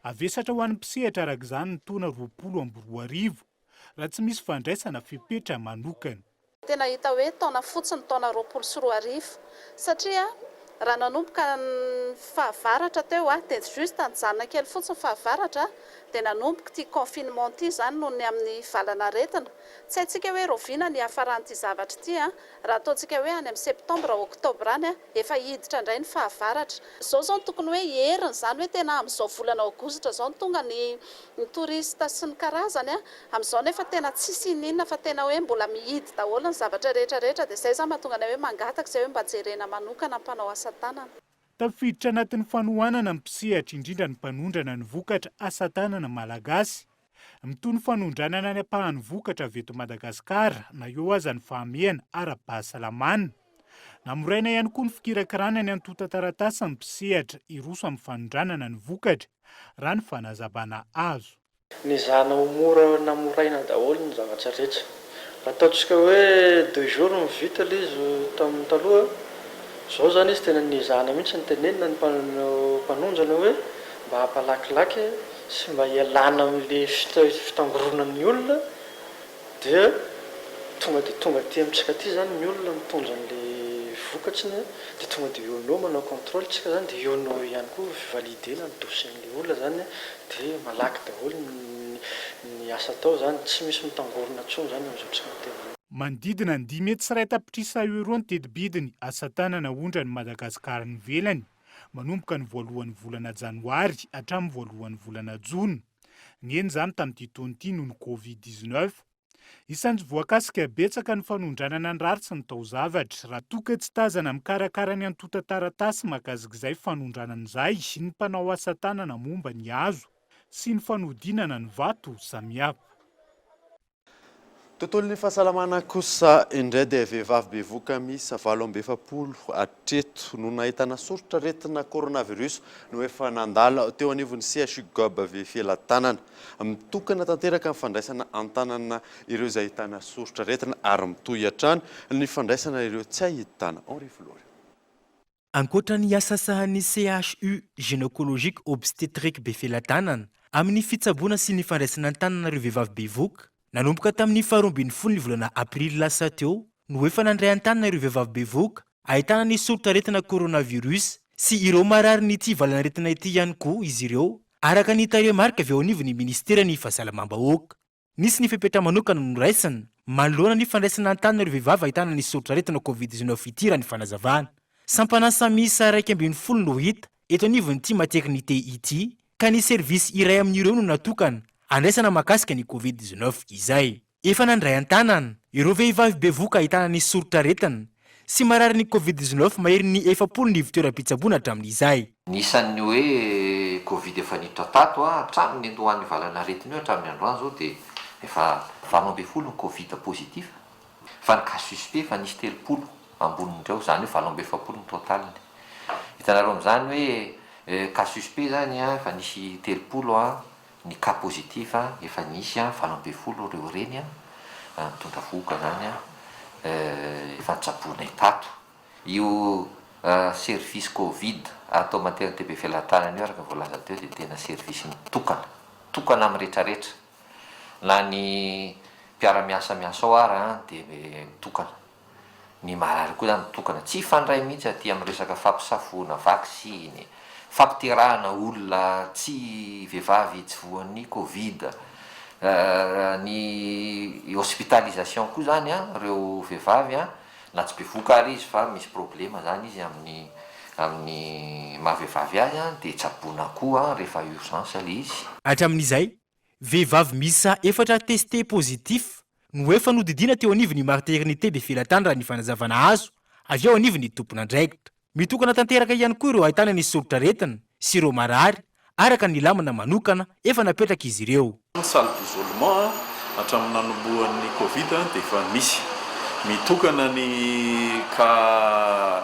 Havesatra ho an'ny mpisehatra araka izany ny taona 2020, raha tsy misy fandraisana fepetra manokana. Tena hita hoe taona fotsy ny taona 2020 satria raha nanomboka ny fahavaratra teo dia juste nijanona kely fotsiny fahavaratra dia nanomboka ity confinement ity izany noho ny amin'ny valan'aretina. Tsy haintsika hoe rahoviana ny hiafaran'ity zavatra ity raha ataontsika hoe any amin'ny septembre, octobre any efa hiditra indray ny fahavaratra. Izao izao no tokony hoe heriny izany hoe tena amin'izao volana aogositra izao no tonga ny ny touriste sy ny karazany a, amin'izao nefa tena tsisy ininona fa tena hoe mbola mihidy daholo ny zavatra rehetra rehetra dia izay izany mahatonga anay hoe mangataka izay hoe mba jerena manokana ny mpanao asa tanana. Tafiditra anatin'ny fanohanana ny mpisehatra, indrindra ny mpanondrana ny vokatra asa tanana malagasy. Mitohy ny fanondranana ny ampahan'ny vokatra avy eto Madagasikara na eo aza ny fahamehana ara-pahasalamana. Namoraina ihany koa ny fikirakirana ny antontan-taratasy ny mpisehatra hiroso amin'ny fanondranana ny vokatra, raha ny fanazavana azo. Nezahana ho mora namoraina daholo ny zavatra rehetra. Raha ataontsika hoe deux jours no vita ilay izy tamin'ny taloha, izao izany izy tena nezahana mihitsy notenenina ny mpanondrana hoe mba hampalakilaky sy mba hialana amin'ilay fitangoronan'ny olona Dia tonga dia tonga aty amintsika aty izany ny olona mitondra an'ilay vokatriny dia tonga dia eo no eo manao contrôle tsika izany dia eo no eo ihany koa valider-na ny dossier an'ilay olona izany dia malaky daholo ny ny asa atao izany, tsy misy mitangorona intsony izany amin'izao tsika miteny izao. Manodidina ny 501 tapitrisa euros ny teti-bidiny asa tanana aondran'i Madagasikara any ivelany, manomboka ny voalohan'ny volana janoary hatramin'ny voalohan'ny volana jona. Nihena izany tamin'ity taona ity noho ny Covid 19. Isan'ny voakasika betsaka ny fanondranana ny rary sy ny taozavatra. Raha toa ka tsy tazana mikarakara ny antontan-taratasy mahakasika izay fanondranana izay ny mpanao asa tanana momba ny hazo sy ny fanodinana ny vato samihafa. Tontolon'ny fahasalamana kosa indray dia vehivavy bevohoka miisa 48 hatreto no nahitana soritr'aretina coronavirus no efa nandalo teo anivon'ny CHU Gob Felatanana. Mitokana tanteraka ny fandraisana an-tanana ireo izay ahitana soritr'aretina ary mitohy hatrany ny fandraisana ireo tsy ahitana. Henri Florent. Ankoatra ny asa sahanin'ny CHU Gynécologique Obstétrique Befelatanana amin'ny fitsaboana sy ny fandraisana an-tanana ireo vehivavy bevohoka, nanomboka tamin'ny faharoa ambin'ny folo ny volana aprily lasa teo no efa nandray an-tanana ireo vehivavy bevohoka ahitana ny soritr'aretina coronavirus sy ireo mararin'ity valan'aretina ity ihany koa izy ireo, araka ny tarehimarika avy eo anivon'ny minisiteran'ny Fahasalamam-bahoaka. Nisy ny fepetra manokana noraisina manoloana ny fandraisana an-tanana ireo vehivavy ahitana ny soritr'aretina Covid 19 ity raha ny fanazavana. Sampan'asa miisa 11 no hita eto anivon'ity maternité ity ka ny service iray amin'ireo no natokana handraisana mahakasika ny Covid 19 izay. Efa nandray an-tanana ireo vehivavy bevohoka ahitana ny soritr'aretina sy mararin'ny Covid 19 maherin'ny 40 ny ivon-toeram-pitsaboana hatramin'izay. Ny isan'ny hoe Covid efa niditra tato hatramin'ny niandohan'io valan'aretina io hatramin'ny androany izao dia efa 18 ny Covid positif fa ny cas suspect efa nisy 30 ambonin'ireo, izany hoe 48 ny total-ny. Hitanareo amin'izany hoe cas suspect izany efa nisy 30 Ny cas positif efa nisy 18 ireo reny nitondra vohoka zany efa notsaboinay tato. Io service covid ato maternité Befelatanana io araka ny voalaza teo dia tena service mitokana, tokana amin'ny retraretra. Na ny mpiara-miasa miasa ao ara dia mitokana. Ny marary koa zany mitokana, tsy hifandray mihitsy aty amin'ny resaka fampisafoana vaksiny, fampiterahana olona tsy vehivavy tsy voan'ny covid, ny hospitalisation koa zany an, ireo vehivavy an, Na tsy bevohoka ary izy fa misy problema zany izy amin'ny amin'ny maha vehivavy azy an, dia tsaboina koa rehefa urgence le izy. Hatramin'izay, vehivavy miisa efatra testé positif no efa nodidiana teo anivon'ny Marternité Befelatanana raha ny fanazavana azo avy eo anivon'ny tompon'andraikitra. Mitokana tanteraka ihany koa ireo ahitana ny soritr'aretina sy ireo marary araka ny lamina manokana efa napetrak'izy ireo. Ny salle d'isolement hatramin'ny nanombohan'ny covid dia efa misy. Mitokana ny cas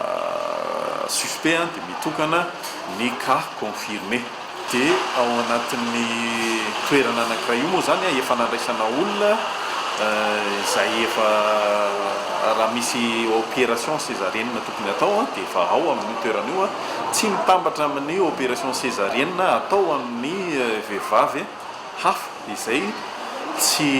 suspect dia mitokana ny cas confirmé. Dia ao anatin'ny toerana anankiray io moa izany efa nandraisana olona izay efa raha misy opération césarienne tokony hatao dia efa ao amin'io toerana io, tsy mitambatra amin'ny opération césarienne atao amin'ny vehivavy hafa izay tsy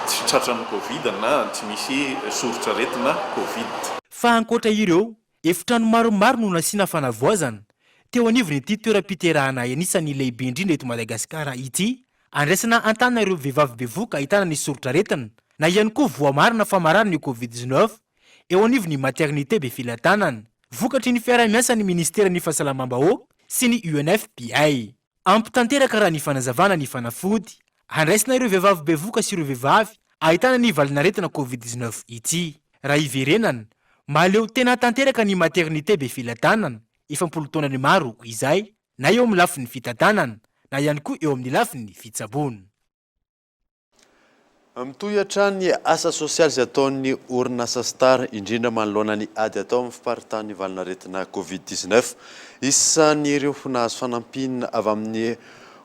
tsy tratran'ny covid na tsy misy soritr'aretina covid. Fa ankoatra ireo, Efitrano maromaro no nasiana fanavaozana teo anivon'ity toeram-piterahana anisan'ny lehibe indrindra eto Madagasikara ity, andraisana an-tanana ireo vehivavy bevohoka ahitana ny soritr'aretina na ihany koa voamarina fa marary ny Covid 19 eo anivon'ny Maternité Befelatanana, vokatry ny fiaraha-miasan'ny Ministeran'ny Fahasalamam-bahoaka sy ny UNFPA. Ampy tanteraka raha ny fanazavana ny fanafody handraisana ireo vehivavy bevoka sy ireo vehivavy ahitana ny valin'aretina Covid 19 ity. Raha hiverenana, mahaleo tena tanteraka ny maternité Befelatanana efa am-polo taonany maro izay na eo amin'ny lafiny fitantanana na ihany koa eo amin'ny lafiny fitsaboana. Mitohy hatrany ny asa sosialy izay ataon'ny orinasa Star, indrindra manoloana ny ady atao amin'ny fiparitahan'ny valanaretina Covid 19. Isan'ireo nahazo fanampiana avy amin'ny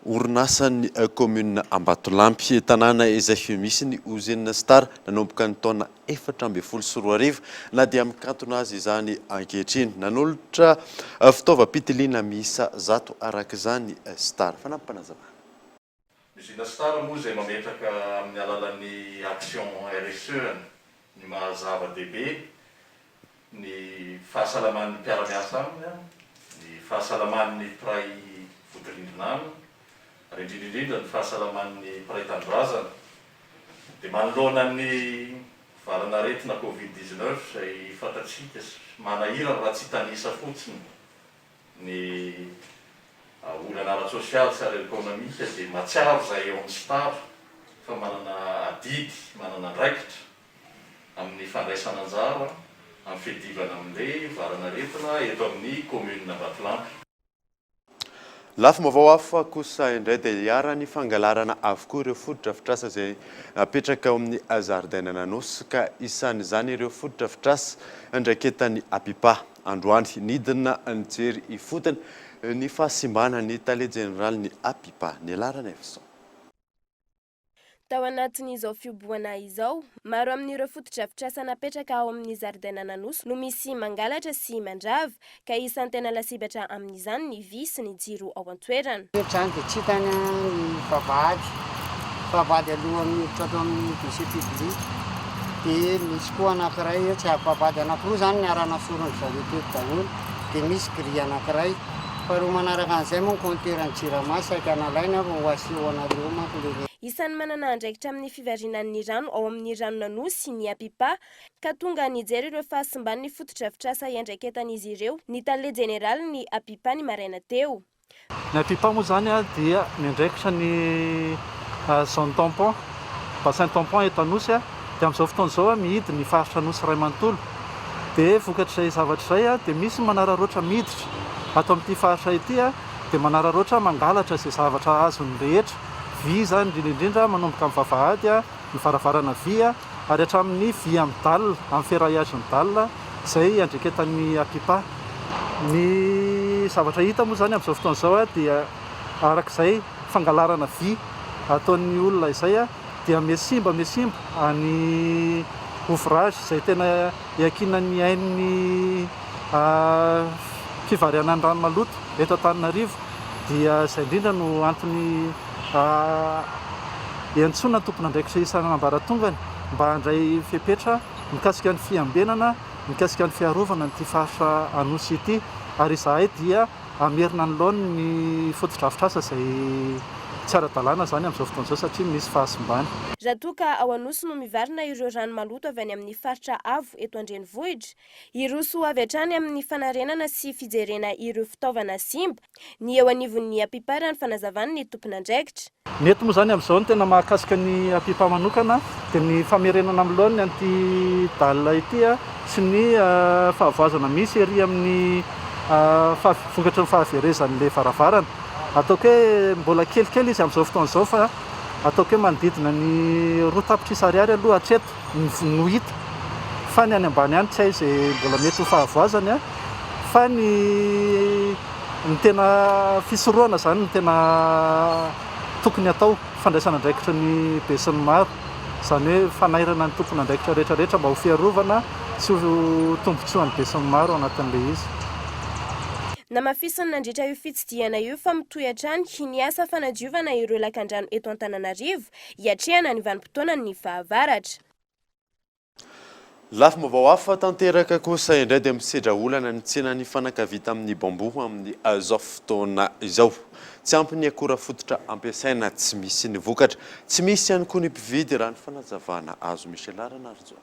orinasa ny kaominina Ambatolampy, tanàna izay misy ny ozinina Star nanomboka ny taona 2014 na dia mikatona aza izany ankehitriny. Nanolotra fitaovam-pitiliana miisa 100 araka izany Star. Fanampim-panazavana. Ny Usine Star moa izay mametraka amin'ny alalan'ny action RSE-ny ny maha zava-dehibe ny fahasalaman'ny mpiara-miasa aminy, ny fahasalaman'ny mpiray vodirindrina aminy ary indrindra indrindra ny fahasalaman'ny mpiray tanindrazana. Dia manoloana ny valan'aretina Covid 19 izay fantatsika sy manahirana raha tsy hitanisa fotsiny ny olana ara-tsosialy sy ara-ekonomika dia mahatsiaro izahay eo amin'ny Star fa manana adidy, manana andraikitra amin'ny fandraisana anjara amin'ny fiadivana amin'ilay valan'aretina eto amin'ny commune Ambatolampy. Lafim-baovao hafa kosa indray dia iharan'ny fangalarana avokoa ireo fotodrafitrasa izay napetraka ao amin'ny zaridainan'Anosy ka isan'izany ireo fotodrafitrasa andraiketan'ny Apipa. Androany, nidina nijery ifotony ny fahasimbana ny tale jeneralin'ny Apipa, Nela Ranaivoson. Tao anatin'izao fihobohana izao, maro amin'ireo fotodrafitrasa napetraka ao amin'ny zaridainan'Anosy no misy mangalatra sy mandrava, ka isan'ny tena lasibatra amin'izany ny vy sy ny jiro ao an-toerana. Ny trano dia tsy hitany ny vavahady, vavahady alohan'ny miditra ato amin'ny dossier public, dia misy koa anankiray etsy, vavahady anankiroa izany niara-nasoron-dry zareo teto daholo, dia misy grille anankiray. Faharoa manaraka an'izay moa ny compteur an'ny jirama saika nalaina fa ho aseho anareo eo manko le. Isan'ny manana andraikitra amin'ny fivarinan'ny rano ao amin'ny ranon'Anosy ny Apipa ka tonga nijery ireo fahasimban'ny fotodrafitrasa iandraiketan'izy ireo ny tale jeneralin'ny Apipa ny maraina teo. Ny Apipa moa izany dia miandraikitra ny zone tampon, bassin tampon eto Anosy dia amin'izao fotoana izao mihidy ny faritra Anosy iray manontolo. Dia vokatr'izay zavatra izay dia misy manararaotra miditra ato amin'ity faritra ity dia manararaotra mangalatra izay zavatra azony rehetra, vy izany indrindra indrindra manomboka amin'ny vavahady, ny varavarana vy ary hatramin'ny vy amin'ny dalle, amin'ny ferraillage ny dalle izay iandraiketan'ny Apipa. Ny zavatra hita moa izany amin'izao fotoana izao dia araka izay fangalarana vy ataon'ny olona izay dia mihasimba mihasimba ny ouvrage izay tena iankinan'ny ain'ny fivarianan'ny rano maloto eto Antananarivo dia izay indrindra no antony iantsoana ny tompon'andraikitra isan'ambaratongany mba handray fepetra mikasika ny fiambenana mikasika ny fiarovana an'ity faritra Anosy ity ary izahay dia hamerina ny laoniny ny fotodrafitrasa izay Tsy ara-dalàna izany amin'izao fotoana izao satria misy fahasimbana. Raha toa ka ao Anosy no mivarina ireo rano maloto avy any amin'ny faritra avo eto an-drenivohitra, hiroso avy hatrany amin'ny fanarenana sy fijerena ireo fitaovana simba ny eo anivon'ny Apipa raha ny fanazavan'ny tompon'andraikitra. Ny eto moa izany amin'izao no tena mahakasika ny Apipa manokana dia ny famerenana amin'ny laoniny an'ity dalle ity sy ny fahavoazana misy ery amin'ny vokatry ny fahaverezan'ilay varavarana. Ataoko hoe mbola kelikely izy amin'izao fotoana izao fa ataoko hoe manodidina ny 2 tapitrisa ariary aloha hatreto no hita fa ny any ambany any tsy hay izay mbola mety ho fahavoazany fa ny ny tena fisorohana izany no tena tokony hatao, fandraisana andraikitra ny besinimaro, izany hoe fanairana ny tompon'andraikitra rehetra rehetra mba ho fiarovana sy ho tombontsoan'ny besinimaro ao anatin'ilay izy. Namafisiny nandritra io fitsidihana io fa mitohy hatrany ny asa fanadiovana ireo lakandrano eto Antananarivo hiatrehana ny vanim-potoanan'ny fahavaratra. Lafim-baovao hafa tanteraka kosa indray dia misedra olana ny tsenan'ny fanaka vita amin'ny bambou amin'izao fotoana izao. Tsy ampy ny akora fototra ampiasaina, tsy misy ny vokatra, tsy misy ihany koa ny mpividy raha ny fanazavana azo. Michela Ranarijaona.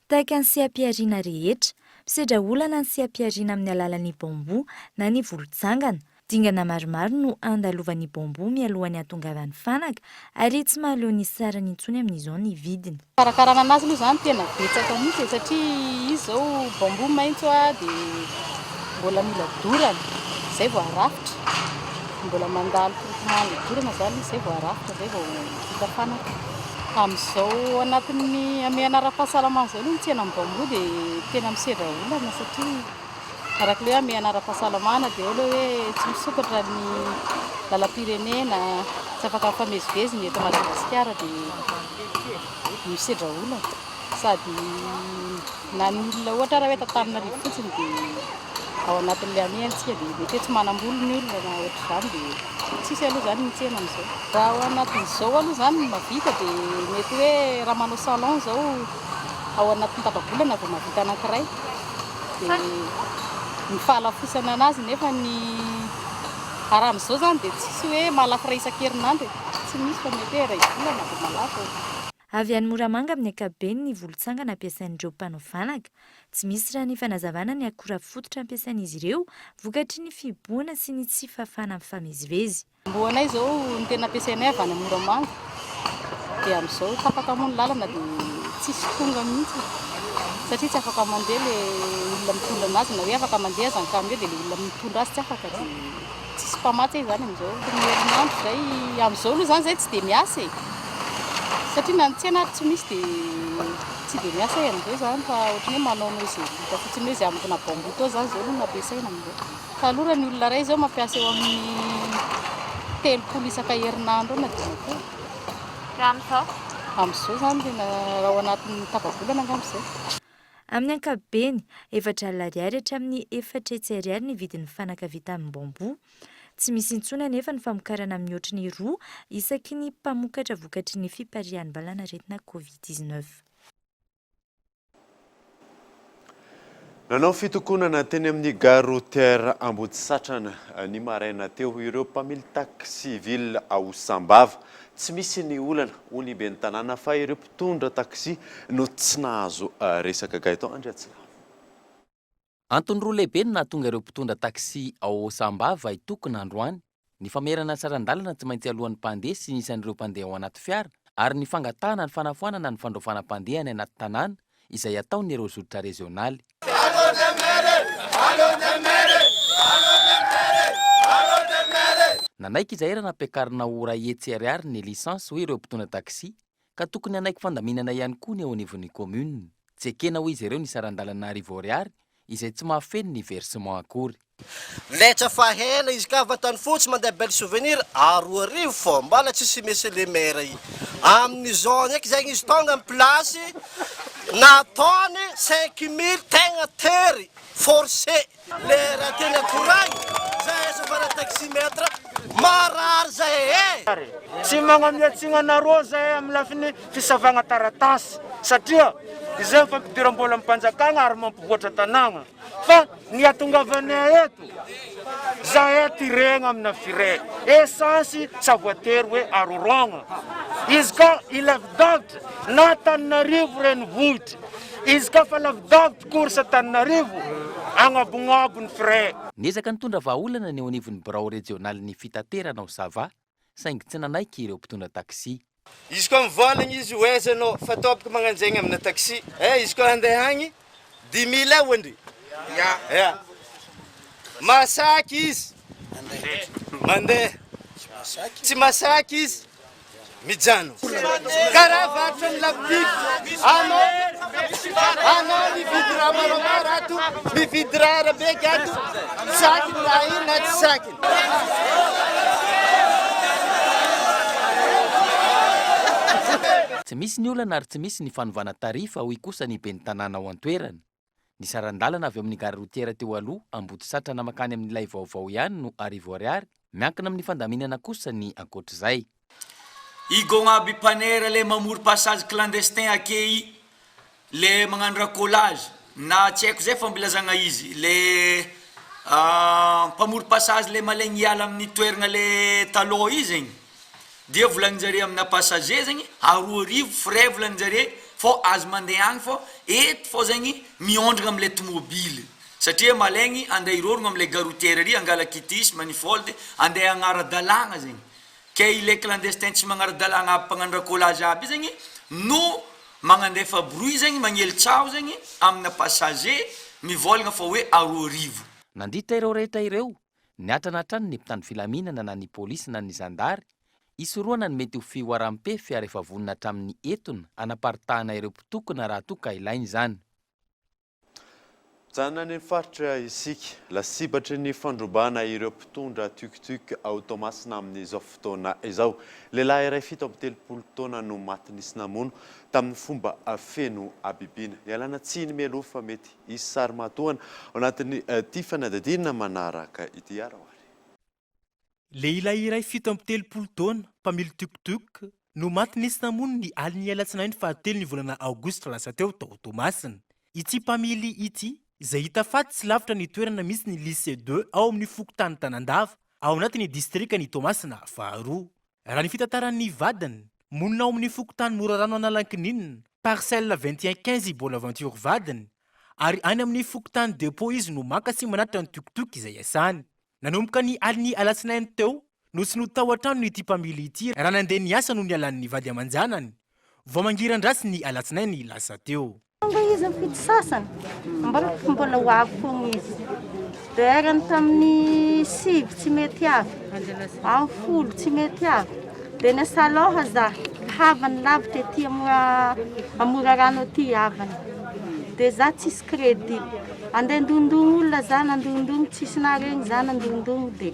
Tahaka ny seha-pihariana rehetra, misedra olana ny seha-pihariana amin'ny alalan'ny bambou na ny volotsangana. Dingana maromaro no andalovan'ny bambou mialohan'ny hahatongavan'ny fanaka ary tsy mahaleo ny sarany intsony amin'izao ny vidiny. Fikarakarana anazy aloha izany tena betsaka mihitsy e, satria izy izao bambou maitso dia mbola mila dorana izay vao arafitra, mbola mandalo traitement le dorana izany izy izay vao arafitra, izay vao vita fanaka. Amin'izao anatin'ny hamehana ara-pahasalamana izao aloha ny tsenan'ny bambou dia tena misedra olana satria Araka ilay hoe hamehana ara-pahasalamana dia eo ilay hoe tsy misokatra ny lalam-pirenena, tsy afaka mifamezivezy ny eto Madagasikara dia misedra olana. Sady na ny olona ohatra ary hoe eto Antananarivo fotsiny dia ao anatin'ilay hamehana isika dia mety hoe tsy manam-bola ny olona na ohatr'izany dia tsisy aloha izany ny tsena amin'izao. Raha ao anatin'izao aloha izany ny mahavita dia mety hoe raha manao salon izao ao anatin'ny tapa-bolana vao mahavita anankiray. Dia ny fahalafosana anazy nefa ny raha amin'izao izany dia tsisy hoe mahalafo iray isan-kerinandro e, tsy misy fa mety hoe iray volana vao mahalafo. Avy any Moramanga amin'ny ankapobeny ny volotsangana ampiasain'ireo mpanao fanaka. Tsy misy raha ny fanazavana ny akora fototra ampiasain'izy ireo vokatry ny fihibohana sy ny tsy fahafahana mifamezivezy. Amboanay izao ny tena ampiasainay avy any Moramanga dia amin'izao tapaka moa ny lalana dia tsisy tonga mihitsy satria tsy afaka mandeha le olona mitondra anazy na hoe afaka mandeha aza ny camion dia le olona mitondra azy tsy afaka dia tsisy mpamatsy e izany amin'izao ny herinandro izay amin'izao aloha izany izay tsy dia miasa e satria na ny tsena ary tsy misy dia tsy dia miasa e amin'izao izany fa ohatran'ny hoe manaonao izay vita fotsiny hoe izay ambina bambou tao izany izao aloha no ampiasaina amin'izao. Taloha raha ny olona iray izao mampiasa eo amin'ny 30 isaka herinandro eo na 50. Raha amin'izao? Amin'izao izany tena raha ao anatin'ny tapa-bolana angamba izay. Amin'ny ankapobeny, 40 ariary hatramin'ny 400 ariary ny vidin'ny fanaka vita amin'ny bambou. Tsy misy intsony anefa ny famokarana mihoatry ny roa isaky ny mpamokatra vokatry ny fipariahan'ny valanaretina Covid 19. Nanao fitokonana teny amin'ny gare routière Ambodisatrana ny maraina teo ireo mpamily taxi ville ao Sambava. Tsy misy ny olana, hoy ny ben'ny tanàna fa ireo mpitondra taxi no tsy nahazo resaka. Gaëtan Andriatsilavo. Antony roa lehibe no nahatonga ireo mpitondra taxi ao Sambava hitokona androany, ny famerana ny saran-dalana tsy maintsy aloan'ny mpandeha sy ny isan'ireo mpandeha ao anaty fiara ary ny fangatahana ny fanafoanana ny fandraofana mpandeha any anaty tanàna izay ataon'ireo zotra rezionaly. Nanaiky izahay raha nampiakarina ho 100 ariary ny licence hoy ireo mpitondra taxi ka tokony hanaiky fandaminana ihany koa ny eo anivon'ny commune. Tsy ekena hoy izy ireo ny saran-dalana arivo ariary izay tsy mahafeno ny versement akory. Letsa fa hela izy ka vatany fotsy mandeha belle souvenir 2000 fô mbala tsisy monsieur le maire i amin'izao ndraiky zegny izy tonga am place nataony 5000 tegna tery forcé. Le raha tena koragny, zahay chauffeur taxi mètre. Marary zahay e! Tsy magnamia-tsigny anareo zahay amin'ny lafiny fisavagna taratasy satria izay ny fampidiram-bola am-panjakagna ary mampivoatra tanàgna fa ny hatongavanay eto zahay tiregna amina frais essence tsy voatery hoe arorogna izy ka ilavidavitra na Antananarivo renivohitra izy ka fa lavidavitra course Antananarivo agnabognabo ny frais. Niezaka nitondra vahaolana ny eo anivon'ny birao rejionalin'ny fitaterana ao Sava saingy tsy nanaiky ireo mpitondra taxi. Izy koa mivolagna izy ho aiza anao fa tompoko magnanjegny amina taxi eh izy koa handeha agny dix mille eo ndry ya masaky izy mandeha tsy masaky izy Mijano. Karaha varotra ny lapiky. Anao anao mividy raha maromaro ato, mividy raha arabeky ato, sakiny raha iny na tsy sakiny. Tsy misy ny olana ary tsy misy ny fanovana tarifa hoy kosa ny ben'ny tanàna ao an-toerana. Ny saran-dalana avy ao amin'ny gare routière teo aloha Ambodisatrana mankany amin'ilay vaovao ihany no 1000 ariary, miankina amin'ny fandaminana kosa ny ankoatr'izay. I gogna aby mpanera le mamory passage clandestin ake i le magnano racolage na tsy haiko zay fambilazagna izy le mpamory passage le malaigny hiala amin'ny toeragna le talôha i zegny. Dia volaninjare amina passager zegny 2000 frais volaninjare fô azo mandeha agny fô eto fô zegny miondragna amle tomobily satria malaigny andeha hirorogno amle gare routière ary angala kitisy manifold andeha agnara-dalàgna zegny ke ile clandestin tsy magnara-dalàgna aby mpagnano racolage aby io zegny no magnandefa bruit zegny magnely tsaho zegny amina passager mivôlagna fa hoe 2000. Nandritra ireo rehetra ireo, Niatrana hatrany ny mpitandro filaminana na ny polisy na ny zandary, hisorohana ny mety ho fihoaram-pefy ary efa vonona hatramin'ny etona hanaparitahana ireo mpitokona raha toa ka ilaina izany. Mijanona any amin'ny faritra isika. Lasibatry ny fandrobana ireo mpitondra tuc-tuc ao Toamasina amin'izao fotoana izao. Lehilahy iray 37 taona no maty nisy namono tamin'ny fomba feno habibiana. Ialana tsiny mialoha fa mety Hisy sary mahatohana ao anatin'ity fanadihadiana manaraka ity ary ao ary. Lehilahy iray 37 taona, mpamily tuk-tuk, no maty nisy namono ny alin'ny alatsinainy fahatelo ny volana aogositra lasa teo tao Toamasina. Ity mpamily ity, izay hita faty tsy lavitra ny toerana misy ny Lycée deux ao amin'ny fokontany Tanandava, ao anatin'ny distrikan'i Toamasina faharoa. Raha ny fitantaran'ny vadiny, monina ao amin'ny fokontany Morarano Analankininina, parcelle 21 15 i Bonaventure vadiny, ary any amin'ny fokontany Depot izy no maka sy manatitra ny tuc-tuc izay iasany. Nanomboka ny alin'ny alatsinainy teo no tsy nody tao an-tranony ity mpamily ity raha nandeha niasa no nialan'ny vady aman-janany vao mangiran-dratsy ny alatsinainy lasa teo. Tonga izy ny fito sasany, ambarako fa mbola ho avy foana izy. Dia erany tamin'ny sivy tsy mety avy, amin'ny folo tsy mety avy. Dia niasa aloha za, havany lavitra ety a Morarano aty havany. Dia za tsisy crédit. Andeha andondogno olona za, nandondogno tsisy naharegny za nandondogno dia.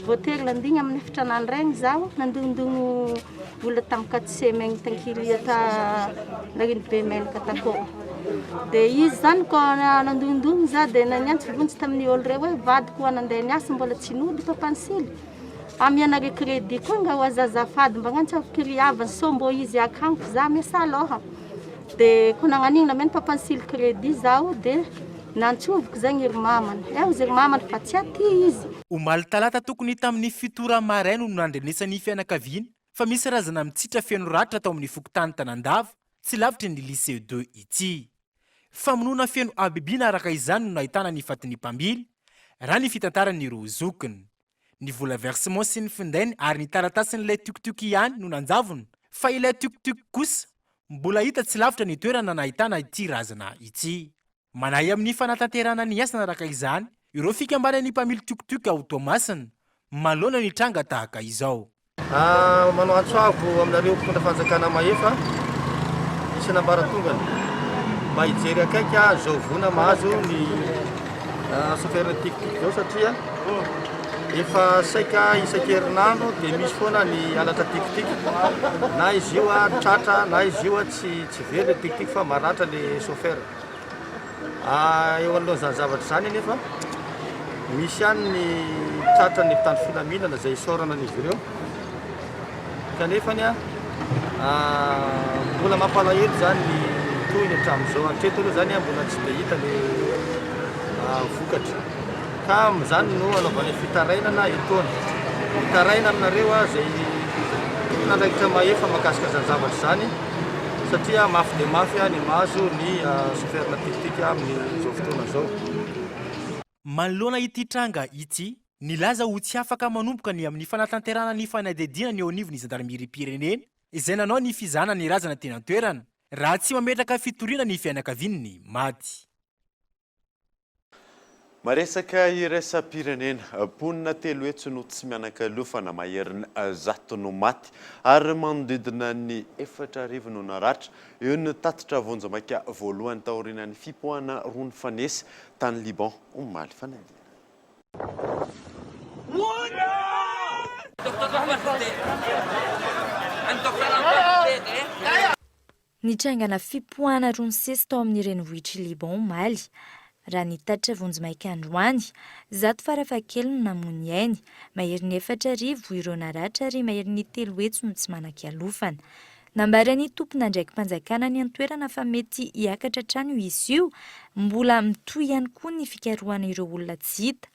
Voatery nandigny amin'ny efitra nandraigny zaho, nandondogno vola tamin'ny katse maigny tankilia ta nariny be menaka takô. Dia izy zany koa nandondogno za dia niantso vonjy tamin'ny olo reo hoe vadiko hoa nandeha niasa mbola tsy nody papa Nsily. Amianareo crédit koa nga hoa za azafady mba agnantsoviko kiriavany sao mbô izy akagny fa za miasa alôha. Dia koa nagnano igny nameno papa Nsily crédit zaho dia nantsoviko zegny ry mamany. Eh hozy ry mamany fa tsy aty izy. Omaly talata tokony tamin'ny fito ora maraina no nandrenesan'ny fianakaviana fa misy razana mitsitra feno ratra tao amin'ny fokontany Tanandava, tsy lavitry ny Lycée deux ity. Famonoana feno habibiana araka izany no nahitana ny fatin'ny mpamily, raha ny fitantaran'ireo zokiny. Ny vola versement sy ny findainy ary ny taratasin'ilay tuc-tuc ihany no nanjavona, fa ilay tuc-tuc kosa mbola hita tsy lavitra ny toerana nahitana ity razana ity. Manahy amin'ny fanatanterahana ny asany araka izany ireo fikambanan'ny mpamily tuc-tuc ao Toamasina manoloana ny tranga tahaka izao. Manao antso avo aminareo mpitondra fanjakana mahefa isan'ambaratongany mba hijery akaiky izao voina mahazo ny chauffeur ny tic-tic izao satria efa saika isan-kerinandro dia misy foana ny halatra tic-tic na izy io tratra na izy io tsy tsy very le tic-tic fa maratra le chauffeur. Eo anoloan'izany zavatra izany anefa. Misy ihany ny tratran'ny mpitandro filaminana izay isaorana an'izy ireo kanefany mbola mampalahelo izany ny tohiny hatramin'izao. Hatreto aloha izany mbola tsy dia hita ny vokatra ka amin'izany no anaovanay fitarainana etoana. Mitaraina aminareo aho izay tompon'andraikitra mahefa mahakasika izany zavatra izany satria mafy dia mafy ny mahazo ny chauffeur-na tik-tik amin'izao fotoana izao. Manoloana ity tranga ity, nilaza ho tsy afaka manomboka ny amin'ny fanatanterahana ny fanadihadiana ny eo anivon'ny zandarimeriam-pirenena izay nanao ny fizahana ny razana teny an-toerana, raha tsy mametraka fitoriana ny fianakavian'ny maty. Maresaka iraisam-pirenena, mponina 300 no tsy mianak'alofana, maherin'ny 100 no maty ary manodidina ny 4000 no naratra. Eo ny tatitra vonjimaika voalohany taorian'ny fipoahana roa nifanesy tany Liban omaly. Fanadihadiana. Nitrangana fipoahana roa nisesy tao amin'ny renivohitr'i Liban omaly. Raha ny tatitra vonjimaika androany, 100 farafahakeliny no namoy ny ainy, maherin'ny 4000 ireo naratra ary maherin'ny 300 no tsy manan-kialofana. Nambaran'ny tompon'andraiki-panjakana any an-toerana fa mety hiakatra hatrany io isa io, mbola mitohy ihany koa ny fikarohana ireo olona tsy hita.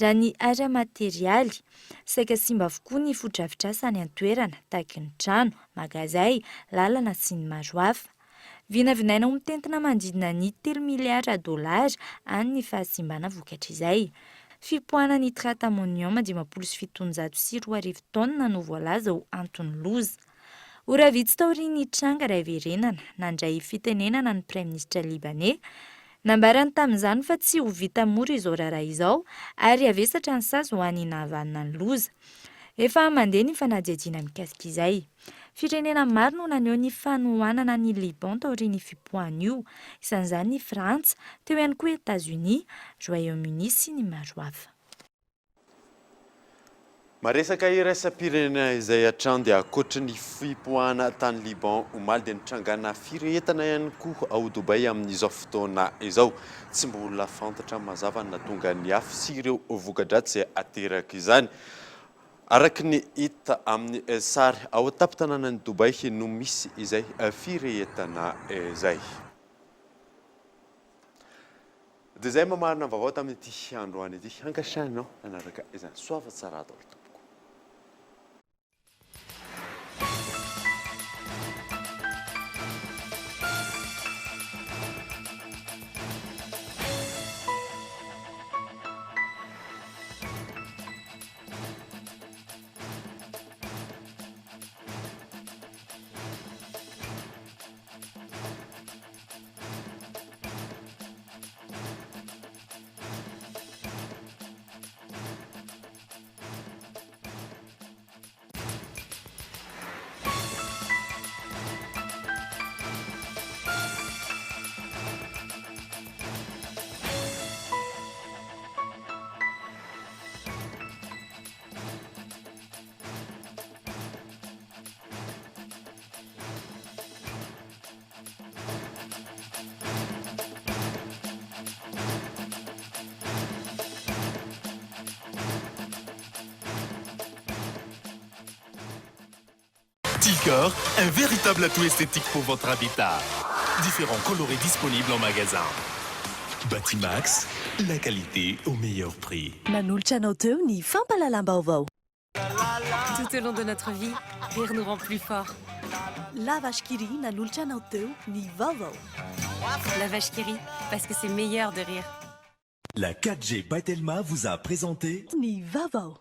Raha ny ara-materialy, saika simba avokoa ny fotodrafitrasa any an-toerana, tahaky ny trano, magazay, lalana sy ny maro hafa. Vinavinaina ho mitentina manodidina ny telo miliara dolara any ny fahasimbana vokatr'izay. Fipoahana nitrate ammonium 2750 taonina no voalaza ho anton'ny loza. Ora vitsy taorian'ny tranga iray verenana, nandray fitenenana ny praiminisitra Libaney. Nambarany tamin'izany fa tsy ho vita mora izao raharaha izao ary havesatra ny sazy ho an'ny nahavanona ny loza. Efa mandeha ny fanadihadiana mikasika izay. Firenena maro no naneho ny fanohanana an'i Liban taorian'ny fipoahana io, isan'izany i Frantsa, teo ihany koa Etazonia, Royaume-Uni sy ny maro hafa. Maresaka iraisam-pirenena izay hatrany dia ankoatry ny fipoahana tany Liban omaly dia nitrangana firehetana ihany koa ao Dubaï amin'izao fotoana izao. Tsy mbola fantatra mazava ny nahatonga ny afo sy ireo voka-dratsy izay aterak'izany. Araka ny hita amin'ny sary, ao an-tampon-tanànan'i Dubaï no misy izay firehetana izay. Dia izay mamarana ny vaovao tamin'ity androany ity. Ankasitrahanao nanaraka izany. Soava tsara daholo tompoko. Ticor, un véritable atout esthétique pour votre habitat. Différents coloris disponibles en magasin. Batimax, la qualité au meilleur prix. Nanolotra anao teo ny fampahalalam-baovao. Tout au long de notre vie, rire nous rend plus forts. La Vache qui rit nanolotra anao teo ny vaovao. La Vache qui rit, parce que c'est meilleur de rire. La 4G by Telma vous a présenté ny vaovao.